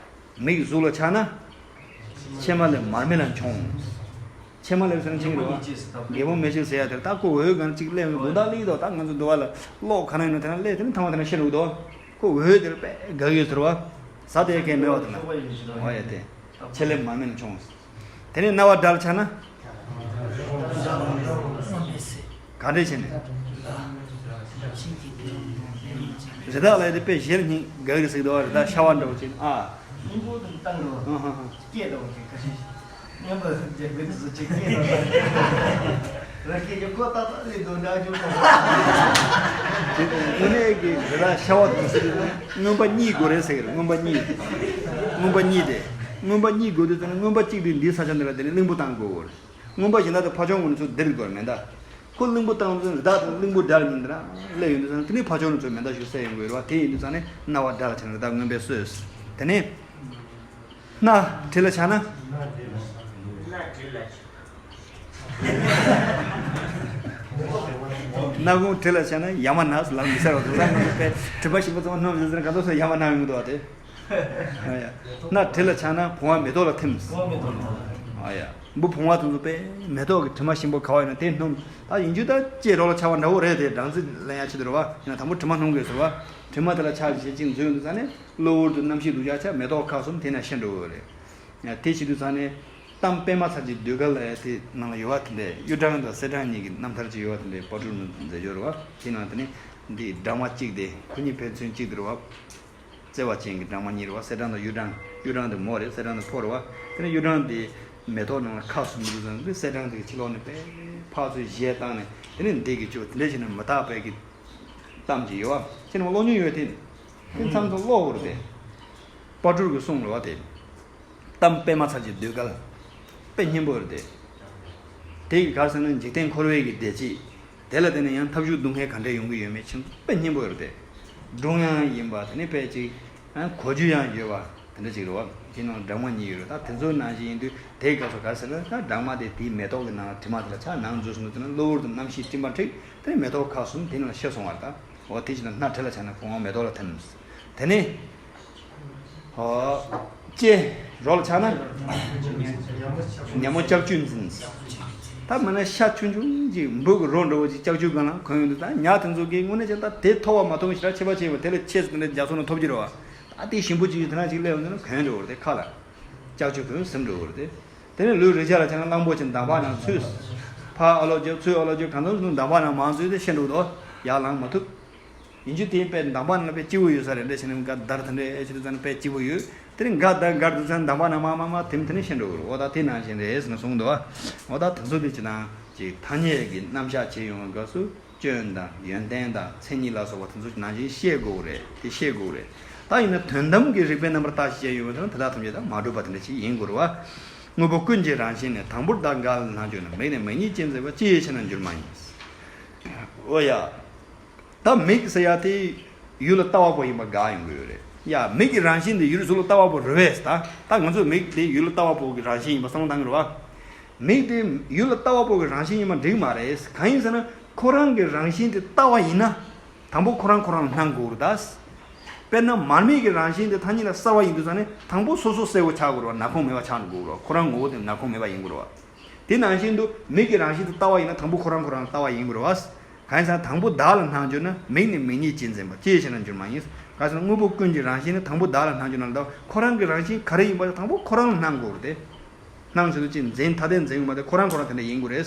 མིག་གཟུགས་ལ་ཆགས་ན། ཕྱེ་མ་ལས་མར་མེ་ལ་མཆོང་། ཕྱེ་མ་ལས་ཟེར་ན་ཆིང་རེད་བ། རྒད་པོ་མེ་ཤེལ་ཟེར་ཡ་དེར་ད་ཁོ་འོད་གང་ཅིག་སླེབས་དགུན་ཐག་སླེབས་དོ། ད་ང་ཚོ་འདུག་བ་ལ་གློག་ག་ན་ཡིན་ན་དེ་ན་སླེབས། དེ་ནི་ཐང་བ་དེ་ན་ཤི་འགྲོ་གི་འདུག་ཁོ་འོད་དེར་པས་དགའ་གི་ཡོད་ཟེར་བ། ཟ་དེ་གས་མེད་བ་དེ་ན། འོ་ཡ་དེ། ཕྱེ་ལས་མར་མེ་ལ་མཆོང་། དེ་ནས་རྣ་བ་སྒྲ་ལ་ཆགས་ན། ག་འདྲས་བྱས་ནས། རི་དྭགས་ལ་དེ་དཔེ་ཞེ་སྙིང་དགའ་གི་རེད་ཟེར་གི་འདུག་རི་དྭགས་ཤ་བ་འདྲ་བོ་ཅིག་ཨ། སྙིང་པོ་དང་བཏང་རོགས། ཨ་ཧ་ཧ། སྐད་འདྲ་བོ་ཅིག་ཁ་ཤས་ཤིག་སྙན་པ་ཟེར་གྱི་མི་དེ་ཚོ་ཅིག་སྐད་འདྲ་བོ། རི་སྐད་ཀྱི་ཁོ་ཏག་ཏག་རེད་འདུག་འདྲ་རྒྱུ་ཁོ། དངོས་གནས་ཀྱི་རི་དྭགས་ཤ་བ་དེ་ཚོ་རྔོན་པ་གཉིས་དགོས་རེད་ཟེར་གི་རེད། རྔོན་པ་གཉིས། རྔོན་པ་གཉིས་དེ། རྔོན་པ་གཉིས་དགོས་དུས་ཙམ་ན་རྔོན་པ་གཅིག་དེ་འདིའི་ས་ཆ་འདི་ལ་དེ་ནས་གླིང་བུ་བཏང་དགོས་གོ་རེད། རྔོན་པ་གཞན་དག་དང་ཕ་ཆུང་ངུ་ནི་ཚོ་འདིར་དགོས་མེད་ད། ཁོ་གླིང་བུ་བཏང་ཚོ་རི་དྭགས་དང་གླིང་བུ་འདྲ་ཡིན་འདྲ་སླེབས་ཡོང་དུས་ཙང་དེ་ནི་ཕ་ཆུང་ནི་ཚོ་མེ་མདའ་ཞིག་བསད་ཡོང་དགོས་རེད་བ། དེ་ཡིན་དུས་ཙང་ནི་རྣ་བ་སྒྲ་ལ་ཆགས་ན་རི་དྭགས་རྔོན་པས་གསོས། དེ་ནི། སྣ་དྲི་ལ་ཆགས་ན། སྣ་ཁུང་དྲི་ལ་ཆགས་ན་ཡ་མ་ན་ལ་མི་ཟེར་བ་དུ་ས་ང་ཚོ་པས་དྲི་མ་ཞིམ་པོ་ཚང་མ་སྣོམ་ཟེར་ཟེར་ག་ཚོད་སོ་ཡ་མ་ན་ཡོང་གི་འདུག་བ་དེ། ཨ་ཡ། སྣ་དྲི་ལ་ཆགས་ན་བུང་བ་མེ་ཏོག་ལ་ཐིམ། ཨ་ཡ། འབུ་བུང་བ་དེ་ཚོ་དཔེ་མེ་ཏོག་གི་དྲི་མ་ཞིམ་པོ་ག་བ་ཡོད་ན་དེ་སྣོམ། ད་ཡིན་རྒྱུ་ད་ལྕེ་རོ་ལ་ཆགས་པ་འདྲ་བོ་རེད་དེ། སྦྲང་རྩི་ལེན་ཡ་ཆེད་དུ་རེད་བ། ཡིན་ན་དང་པོ་དྲི་མ་སྣོམ་དགོས་ཟེར་བ། དྲི་མ་དེ་ལ་ཆགས་བྱེད་ཅིག་འཛུལ་ཡོང་དུས་ཙང་ནས་གློ་བུར་དུ་རྣམ་ཤེས་སྡུག་ཅག་ཆགས་མེ་ཏོག་ཁ་གསུམ་དེ་ན་ཤི་འགྲོ་གི་རེད། ཡ་དེ་བྱེད་དུས་ཙང་ནས་གཏམ་པད་མ་ཚར་གྱི་ཟློས་གར་ལ་ཡ་དེ་ནང་ལ་ཡོད་བ། དེ་འདྲས་གཡུ་སྦྲང་དང་གསེར་སྦྲང་གཉིས་ཀྱི་རྣམ་ཐར་ཅིག་ཡོད་བ། དེ་འདྲས་དཔལ་སྤྲུལ་ནས་མཛད་ཡོད་རེད་བ། དེ་ནང་དེ་ནས་འདི་སྦྲང་མ་གཅིག་དེ་ཁོ་གཉིས་ཕན་ཚུན་གཅིག་དེ་རེད་བ། བརྩེ་བ་ཅན་གྱི་སྦྲང་མ་གཉིས་རེད་བ། གསེར་སྦྲང་དང་གཡུ་སྦྲང་། གཡུ་སྦྲང་དེ་མོ་རེད། གསེར་སྦྲང་དེ་ཕོ་རེད་བ། དེ་ནས་གཡུ་སྦྲང་དེ་མེ་ཏོག་ནང་ལ་ཁ་ཟུམ་འདུག་ཙང་གི་གསེར་སྦྲང་དེ་གི་ཕྱི་ལོགས་ནས་དཔེ་ཕར་ཚུར་གཞས་བཏང་ནས་དེ་ནས་འདི་གི་ཅོ་དེ་འདྲ་བྱས་ནས་མི་རྟག་པའི་གི་གཏམ་ཅིག་ཡོད་བ། ཁྱེད་རང་ཀློག་མྱོང་ཡོད་དེ། དེ་མཚམས་མཚམས་ཀློག་དགོས་རེད་དེ། དཔལ་སྤྲུལ་གྱི་གསུང་རེད་བ་དེ། གཏམ་པད་མ་ཚར་གྱི་ཟློས་གར། དཔེ་སྙན་པོ་རེད་དེ། དེ་གི་གར་ཟེར་ན་འཇིག་རྟེན་འཁོར་བའི་གི་བདེ་སྐྱིད། དེ་ལ་བརྟེན་ནས་ཡང་ཐབས་ཤུགས་སྡུག་བསྔལ་ག་འདྲས་ཡོང་གི་ཡོད་མེད་ཆེན་པོ་དཔེ་སྙན་པོ་ཡོད་རེད་དེ། སྒྲུང་ཡང་ཡིན་པ་དེ་ནས་དཔེ་ཅིག་ཨ་གོ་རྒྱུ་ཡང་ཡོད་པ་དེ་འདྲ་ཅིག་རེད་བ། དེ་ནང་སྦྲང་མ་གཉིས་ཡོད་རེད། ད་དེ་ཚོའི་ནང་བཞིན་ཡིན་དུས་དེའི་སྐབས་སུ་ག་རེ་ཟེར་ན། ད་སྦྲང་མ་དེ་དེའི་མེ་ཏོག་གི་ནང་ལ་དྲི་མ་དེ་ལ་ཆགས་ནང་འཛུལ་སོང་དུས་ན་གློ་བུར་དུ་རྣམ་ཤེས་སྤྲིན་པ་འཁྲིགས། དེ་ནས་མེ་ཏོག་ཁ་ཟུམ་དེ་ནང་ལ་ཤི་སོང་བ་རེད་ད། འོ་དེ་བྱས་ན་སྣ་དྲི་ལ་ཆགས་ན་བུང་བ་མེ་ཏོག་ལ་ཐིམ། དེ་ནས། ཨོ། ལྕེ་རོ་ལ་ཆགས་ན། ཉ་མོ་ལྕགས་ཀྱུས་འཛིན། ད་མིན་ན་ཤ་ཆུང་ཆུང་ཅིག་འབུ་གི་རོ་འདྲ་བོ་ཅིག་ལྕགས་ཀྱུ་སྒང་ལ་གོན་ཡོང་དུས། ད་ཉ་དེ་ཚོ་གིས་དངོས་གནས་ཅན་ད་དེ་ཐོབ་པ་མ་ཐོབ་ཞེ་དྲག་ཁྱད་པར་ཆེ་བ་དེ་ལ་ཆེ་ཙམ་དེ་འདྲ་རྒྱ་མཚོ་ནང་ཐོབ་ཀྱི་རེད་བ། ད་དེ་ཞིམ་པོ་ཅིག་དེ་ན་ཅིག་སླེབས་ཡོང་དུས་ན་གོན་འགྲོ་བ་རེད་དེ་ཁ་ལ། ལྕགས་ཀྱུ་གོན་ཟིན་འགྲོ་བ་རེད་དེ། དེ་ནས་ལུས་རེག་བྱ་ལ་ཆགས་ན་གླང་པོ་ཆེ་འདམ་བག་ནང་ཚུད། ཕར་ཨ་ལོ་རྒྱབ་ཚུར་ཨ་ལོ་རྒྱབ་གང་འཚམ་ཚུར་འདམ་བག་ནང་མར་ཚུད་དེ་ཤི་འགྲོ་འདུག་ཡར་ལངས་མ་ཐུབ། ཡིན་རྒྱུ་དེ་དཔེ་འདམ་བག་ནང་ལ་དཔེ་སྐྱིད་པོ་ཡོད་ས་རེད། འདྲ་བྱས་ནས་འགའ་འདར་དེ་འདྲ་ཨེ་བྱེད་དུས་ཙང་ནས་དཔེ་སྐྱིད་པོ་ཡོད། དེ་ནས་འགའ་འདར་འགར་དུས་ཙང་འདམ་བག་ནང་མར་མར་མར་ཐིམ། དེ་ནས་ཤི་འགྲོ་གི་རེད། འོ་ད་དེ་ནང་བཞིན་རེད་ཟེར་ནས་གསུངས་འདུག་འོ་ད་དེ་ཚོ་དེ་ཅི་ན། ཅིག་ཐ་སྙད་ཀྱི་རྣམ་གཞག་བྱེད་ཡོང་བའི་སྐབས་སུ་སྐྱོན་དང་ཡོན་ཏན་དང་མཚན་ཉིད་ལ་སོགས་པ་དེ་ཚོ་ནང་བཞིན་ཤེས་དགོས་རེད། དེ་ཤེས་དགོས་རེད། ད་ཡིན་ན་དོན་དམ་གྱི་རིགས་པའི་རྣམ་པར་བརྟགས་ཤིང་དཔྱད་ཡོང་བ་དེ་ན་དེ་དག་ཐམས་ཅད་ད་མ་གྲུབ་པ་དེ་འདྲ་ཞིག་ཡིན་དགོས་རེད་བ། དངོས་པོ་ཀུན་གྱི་རང་བཞིན་ནི། དང་པོར་བདག་འགལ་ལ་སྣང་གྱུར་ན། མིག་ནི་མིག་ཉིད་ཅན་འཛིན་པ། ཅི་ཡི་ཕྱིར་ན་འགྱུར་མ་ཡིན། འོ་ཡ། ད་མིག་ཟེར་ཡ་དེ་ཡུལ་ལ་ལྟ་བ་པོ་ཡིན་པ་དགག་ཡོང་གི་ཡོད་རེད། ཡ་མིག་གི་རང་བཞིན་དེ་ཡུལ་གཟུགས་ལ་ལྟ་བ་པོ་རེད་པས། ད་ད་ང་ཚོས་མིག་དེ་ཡུལ་ལ་ལྟ་བ་པོ་གི་རང་བཞིན་ཡིན་པ་བསམ་བློ་བཏང་གི་རེད་བ། མིག་དེ་ཡུལ་ལ་ལྟ་བ་པོ་གི་རང་བཞིན་ཡིན་པ་འགྲིག་མ་རེད། གང་ཡིན་ཟེར་ན་ཁོ་རང་གི་རང་བཞིན་དེ་ལྟ་བ་ཡིན་ན། དང་པོ་ཁོ་རང་ཁོ་རང་ལ་སྣང་དགོས་རེད་ད། དཔེར་ན་མར་མེ་གི་རང་བཞིན་དེ་ཐ་སྙད་ལ་གསལ་བ་ཡིན་དུས་ཙང་ནས་དང་པོ་སོ་སོ་གསལ་བོ་ཆགས་དགོས་རེད་བ། ན་ཁོང་མེད་པ་ཆགས་དགོས་རེད་བ། ཁོ་རང་ངོ་བོ་དེ་ན་ཁོང་མེད་པ་ཡིན་དགོས་རེད་བ། དེ་ནང་བཞིན་དུ་མིག་གི་རང་བཞིན་དེ་ལྟ་བ་ཡིན་ན་དང་པོ་ཁོ་རང་ཁོ་རང་ལ་ལྟ་བ་ཡིན་དགོས་རེད་བ། གང་ཡིན་ཟེར་ན་དང་པོ་བདག་ལ་སྣང་གྱུར་ན། མིག་ནི་མིག་ཉིད་ཅན་འཛིན་པ། ཅི་ཡི་ཕྱིར་ན་འགྱུར་མ་ཡིན། གང་ཡིན་ཟེར་ན་དངོས་པོ་ཀུན་གྱི་རང་བཞིན་ནི། དང་པོ་བདག་ལ་སྣང་གྱུར་ན་ལ་ལྟ་བ། ཁོ་རང་གི་རང་བཞིན་ག་རེ་ཡིན་པ་དེ་དང་པོ་ཁོ་རང་ལ་སྣང་དགོས་རེད་དེ། སྣང་ཟེར་དུས་ཅི་འཛིན་ཐ་དད་འཛིན་ཡོད་མ་རེད། ཁོ་རང་ཁོ་རང་དེ་འདྲ་ཡིན་དགོས་རེད།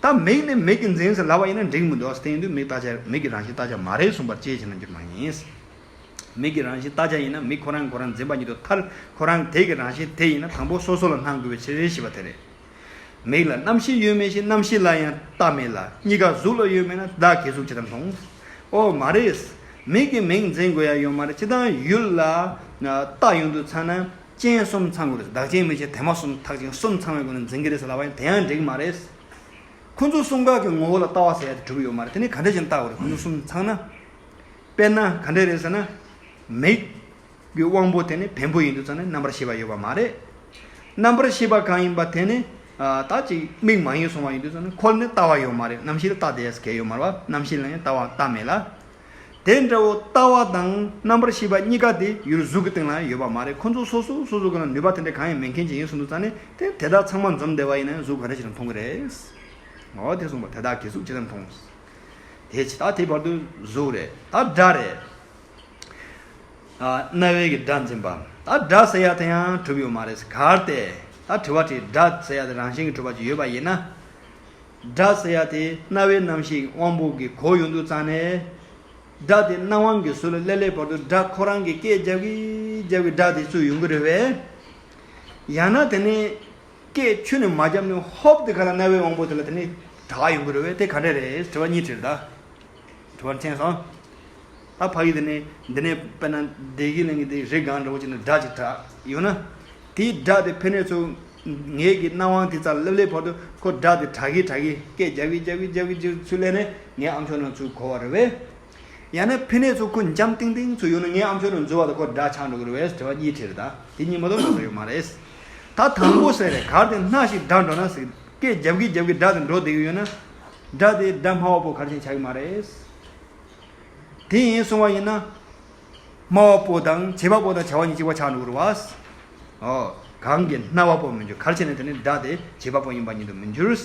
ད་མིག་ནི་མིག་གིས་འཛིན་ཟེར་ལབ་པ་ཡིན་ན་འགྲིག་མི་འདུག་ཟེར། དེ་ཡིན་དུས་མིག་རྟག་ཆ་མིག་གི་རང་བཞིན་རྟག་ཆ་མ་རེད་གསུངས་པར། ཅི་ཡི་ཕྱིར་ན་འགྱུར་མ་ཡིན། མིག་གི་རང་བཞིན་རྟག་ཆ་ཡིན་ན་མིག་ཁོ་རང་ཁོ་རང་འཛིན་པ་ཉིད་དུ་ཐལ། ཁོ་རང་དེ་གི་རང་བཞིན་དེ་ཡིན་ན་དང་པོ་སོ་སོ་ལ་སྣང་དགོས་པའི་ཕྱིར་ཞེས་པ་དེ་རེད། མིག་ལ་རྣམ་ཤེས་ཡོད་མིན་ཞེས། རྣམ་ཤེས་ལ་ཡང་རྟགས་མེད་ལ། གཉིས་ཀ་གཟུགས་ལ་ཡོད་མིན་ན། བདག་གིས་གཟུགས་ཇི་ལྟར་མཐོང་། ཨོ་མ་རེད། མིག་གིས་མིག་འཛིན་དགོས་ཡ་ཡོད་མ་རེད། སྤྱིར་བཏང་ཡུལ་ལ་ཨ་བལྟ་ཡོང་དུས་ཙ་ན་རྐྱེན་གསུམ་ཚང་དགོས་རེད། བདག་རྐྱེན་མིག་ཅན་དེ་མ་གསུམ་ཐག་ཆོད་གསུམ་ཚང་བའི་སྒོ་ནས་འཛིན་གྱི་རེད་ཟེར་ལབ་པ་ཡིན། དེ་ཡང་འགྲིག་མ་རེད། ཁོ་ཚོ་གསུམ་ཀ་གི་ངོ་བོ་ལ་ལྟ་བ་ཟེར་ཡ་དེ་གྲུབ་ཡོད་མ་རེད། དེ་ནི་ག་འདྲ་ཞིག་ལྟ་དགོས་རེད། ཁོ་ཚོ་གསུམ་ཚང་ན། དཔེར་ན་ག་འདྲ་རེད་ཟེར་ན། མིག་གི་དབང་པོ་དེ་ནི་བེམ་པོ་ཡིན་དུས་ཙང་ནས་རྣམ་པར་ཤེས་པ་ཡོད་པ་མ་རེད། རྣམ་པར་ཤེས་པ་གང་ཡིན་པ་དེ་ནི་ཨ་ད་ཅིག་མིག་མ་ཡིན་གསུངས་པ་ཡིན་དུས་ཙང་ནས་ཁོ་ལ་ནི་ལྟ་བ་ཡོད་མ་རེད། རྣམ་ཤེས་ལ་རྟགས་དེ་ཡས་གལ་ཡོད་མ་རེད་བ། རྣམ་ཤེས་ལ་ཡང་ལྟ་བ་རྟགས་མེད་ལ། དེ་འདྲ་བོ་ལྟ་བ་དང་རྣམ་པར་ཤེས་པ་གཉིས་ཀ་དེ་ཡུལ་གཟུགས་ཀྱི་སྟེང་ལ་ཡོད་པ་མ་རེད། ཁོ་ཚོ་སོ་སོ་སོ་སོ་གི་ནང་ནུས་པ་དེ་འདྲ་གང་ཡང་མེད་མཁན་ཅིག་ཡིན་གསུངས་དུས་ཙང་ནས་དེ་དེ་དག་ཚང་མ་འཛོམས་བསྡད་པ་ཡིན་ན་གཟུགས་ག་འདྲ་ཞིག་ལ་མཐོང་གི་རེད། འོ་དེ་གསུངས་པ། དེ་དག་གིས་གཟུགས་ཇི་ལྟར་མཐོང་། དེ་ཅི་ད་དེ་བར་དུ་གཟུགས་རེད། ད་སྒྲ་རེད། ཨ་རྣ་བའི་གི་སྒྲ་འཛིན་པ། ད་སྒྲ་ཟེར་ཡ་དེ་ཡང་གྲུབ་ཡོད་མ་རེད། གལ་ཏེ་ད་དྲི་བ་དྲིས། སྒྲ་ཟེར་ཡ་དེ་རང་བཞིན་གྱིས་གྲུབ་པ་ཅིག་ཡོད་པ་ཡིན་ན། སྒྲ་ཟེར་ཡ་དེ་རྣ་བའི་རྣམ་ཤེས་དབང་པོ་གིས་གོ་ཡོང་དུས་ཙང་ནས། སྒྲ་དེ་རྣ་དབང་གིས་ཟོས་ལ་སླེབས་སླེབས་བར་དུ་སྒྲ་ཁོ་རང་གིས་སྐད་རྒྱབ་གི་རྒྱབ་གི་སྒྲ་དེ་ཚུར་ཡོང་གི་རེད་པས། ཡང་ན་དེ་ནས་སྐད་ཁྱོན་ནས་མ་བརྒྱབ་ནས་ཧོབ་དེ་ག་ལ་རྣ་བའི་དབང་པོ་དེ་ལ་དེ་ནས་གྲགས་ཡོང་གི་རེད་པས། དེ་ག་འདྲ་རེད། དྲི་བ་གཉིས་དྲིས་ད། དྲི་བ་མཁྱེན་སོང་། ད་ཕ་གི་དེ་ནས་འདི་ནས་དཔེར་ན་བདེ་སྐྱིད་གླིང་གི་དེ་རི་སྒང་འདྲ་བོ་ཅིག་ནས་སྒྲ་ཅིག་གྲགས་ཡོང་ན། དེའི་སྒྲ་དེ་ཕན་ནས་ཚུར་ངེད་ཀྱི་རྣ་དབང་དེ་རྩར་སླེབས་སླེབས་བར་དུ་ཁོ་སྒྲ་དེ་གྲགས་གི་གྲགས་གི་སྐད་རྒྱབ་གི་རྒྱབ་གི་རྒྱབ་གི་རྒྱབ་ཚུར་སླེབས་ནས་ངའི་ཨམ་ཅོག་ནང་ཚུར་གོ་བ་རེད་པས། ཡང་ན་ཕན་ནས་ཚུར་ཁོ་འཇམ་ཏིང་ཏིང་ཚུར་ཡོང་ན་ངའི་ཨམ་ཅོག་ནང་འཛུལ་བ་དང་ཁོ་སྒྲ་ཆགས་འགྲོ་གི་རེད་པས། དྲི་བ་གཉིས་དྲིས་རེད་ད། དེ་གཉིས་མ་གཏོགས་ལོགས་ཡོད་མ་རེད། ད་དང་པོ་ཟེར་རེད། གལ་ཏེ་སྣ་ཞིག་སྒྲ་འགྲོ་ན་ཟེར། སྐད་རྒྱབ་གི་རྒྱབ་གི་སྒྲ་དེ་འགྲོ་བསྡད་ཀྱི་ཡོད་ན། སྒྲ་དེ་སྒྲ་སྨྲ་བ་པོ་ག་རེ་བྱས་ནས་ཆགས་ཀྱི་མ་རེད། དེ་ཡིན་གསུང་བ་ཡིན་ན། སྨྲ་བ་པོ་དང་བྱེད་པ་པོ་དང་བྱ་བ་གཉིས་གཅིག་པ་ཆགས་འགྲོ་གི་རེད་པ། ཨོ། གང་གིས་སྨྲ་བ་པོ་མི་འགྱུར། ག་རེ་བྱས་ནས་དེ་ནི་སྒྲ་དེ་བྱེད་པ་པོ་ཡིན་པ་ཉིད་དུ་མི་འགྱུར།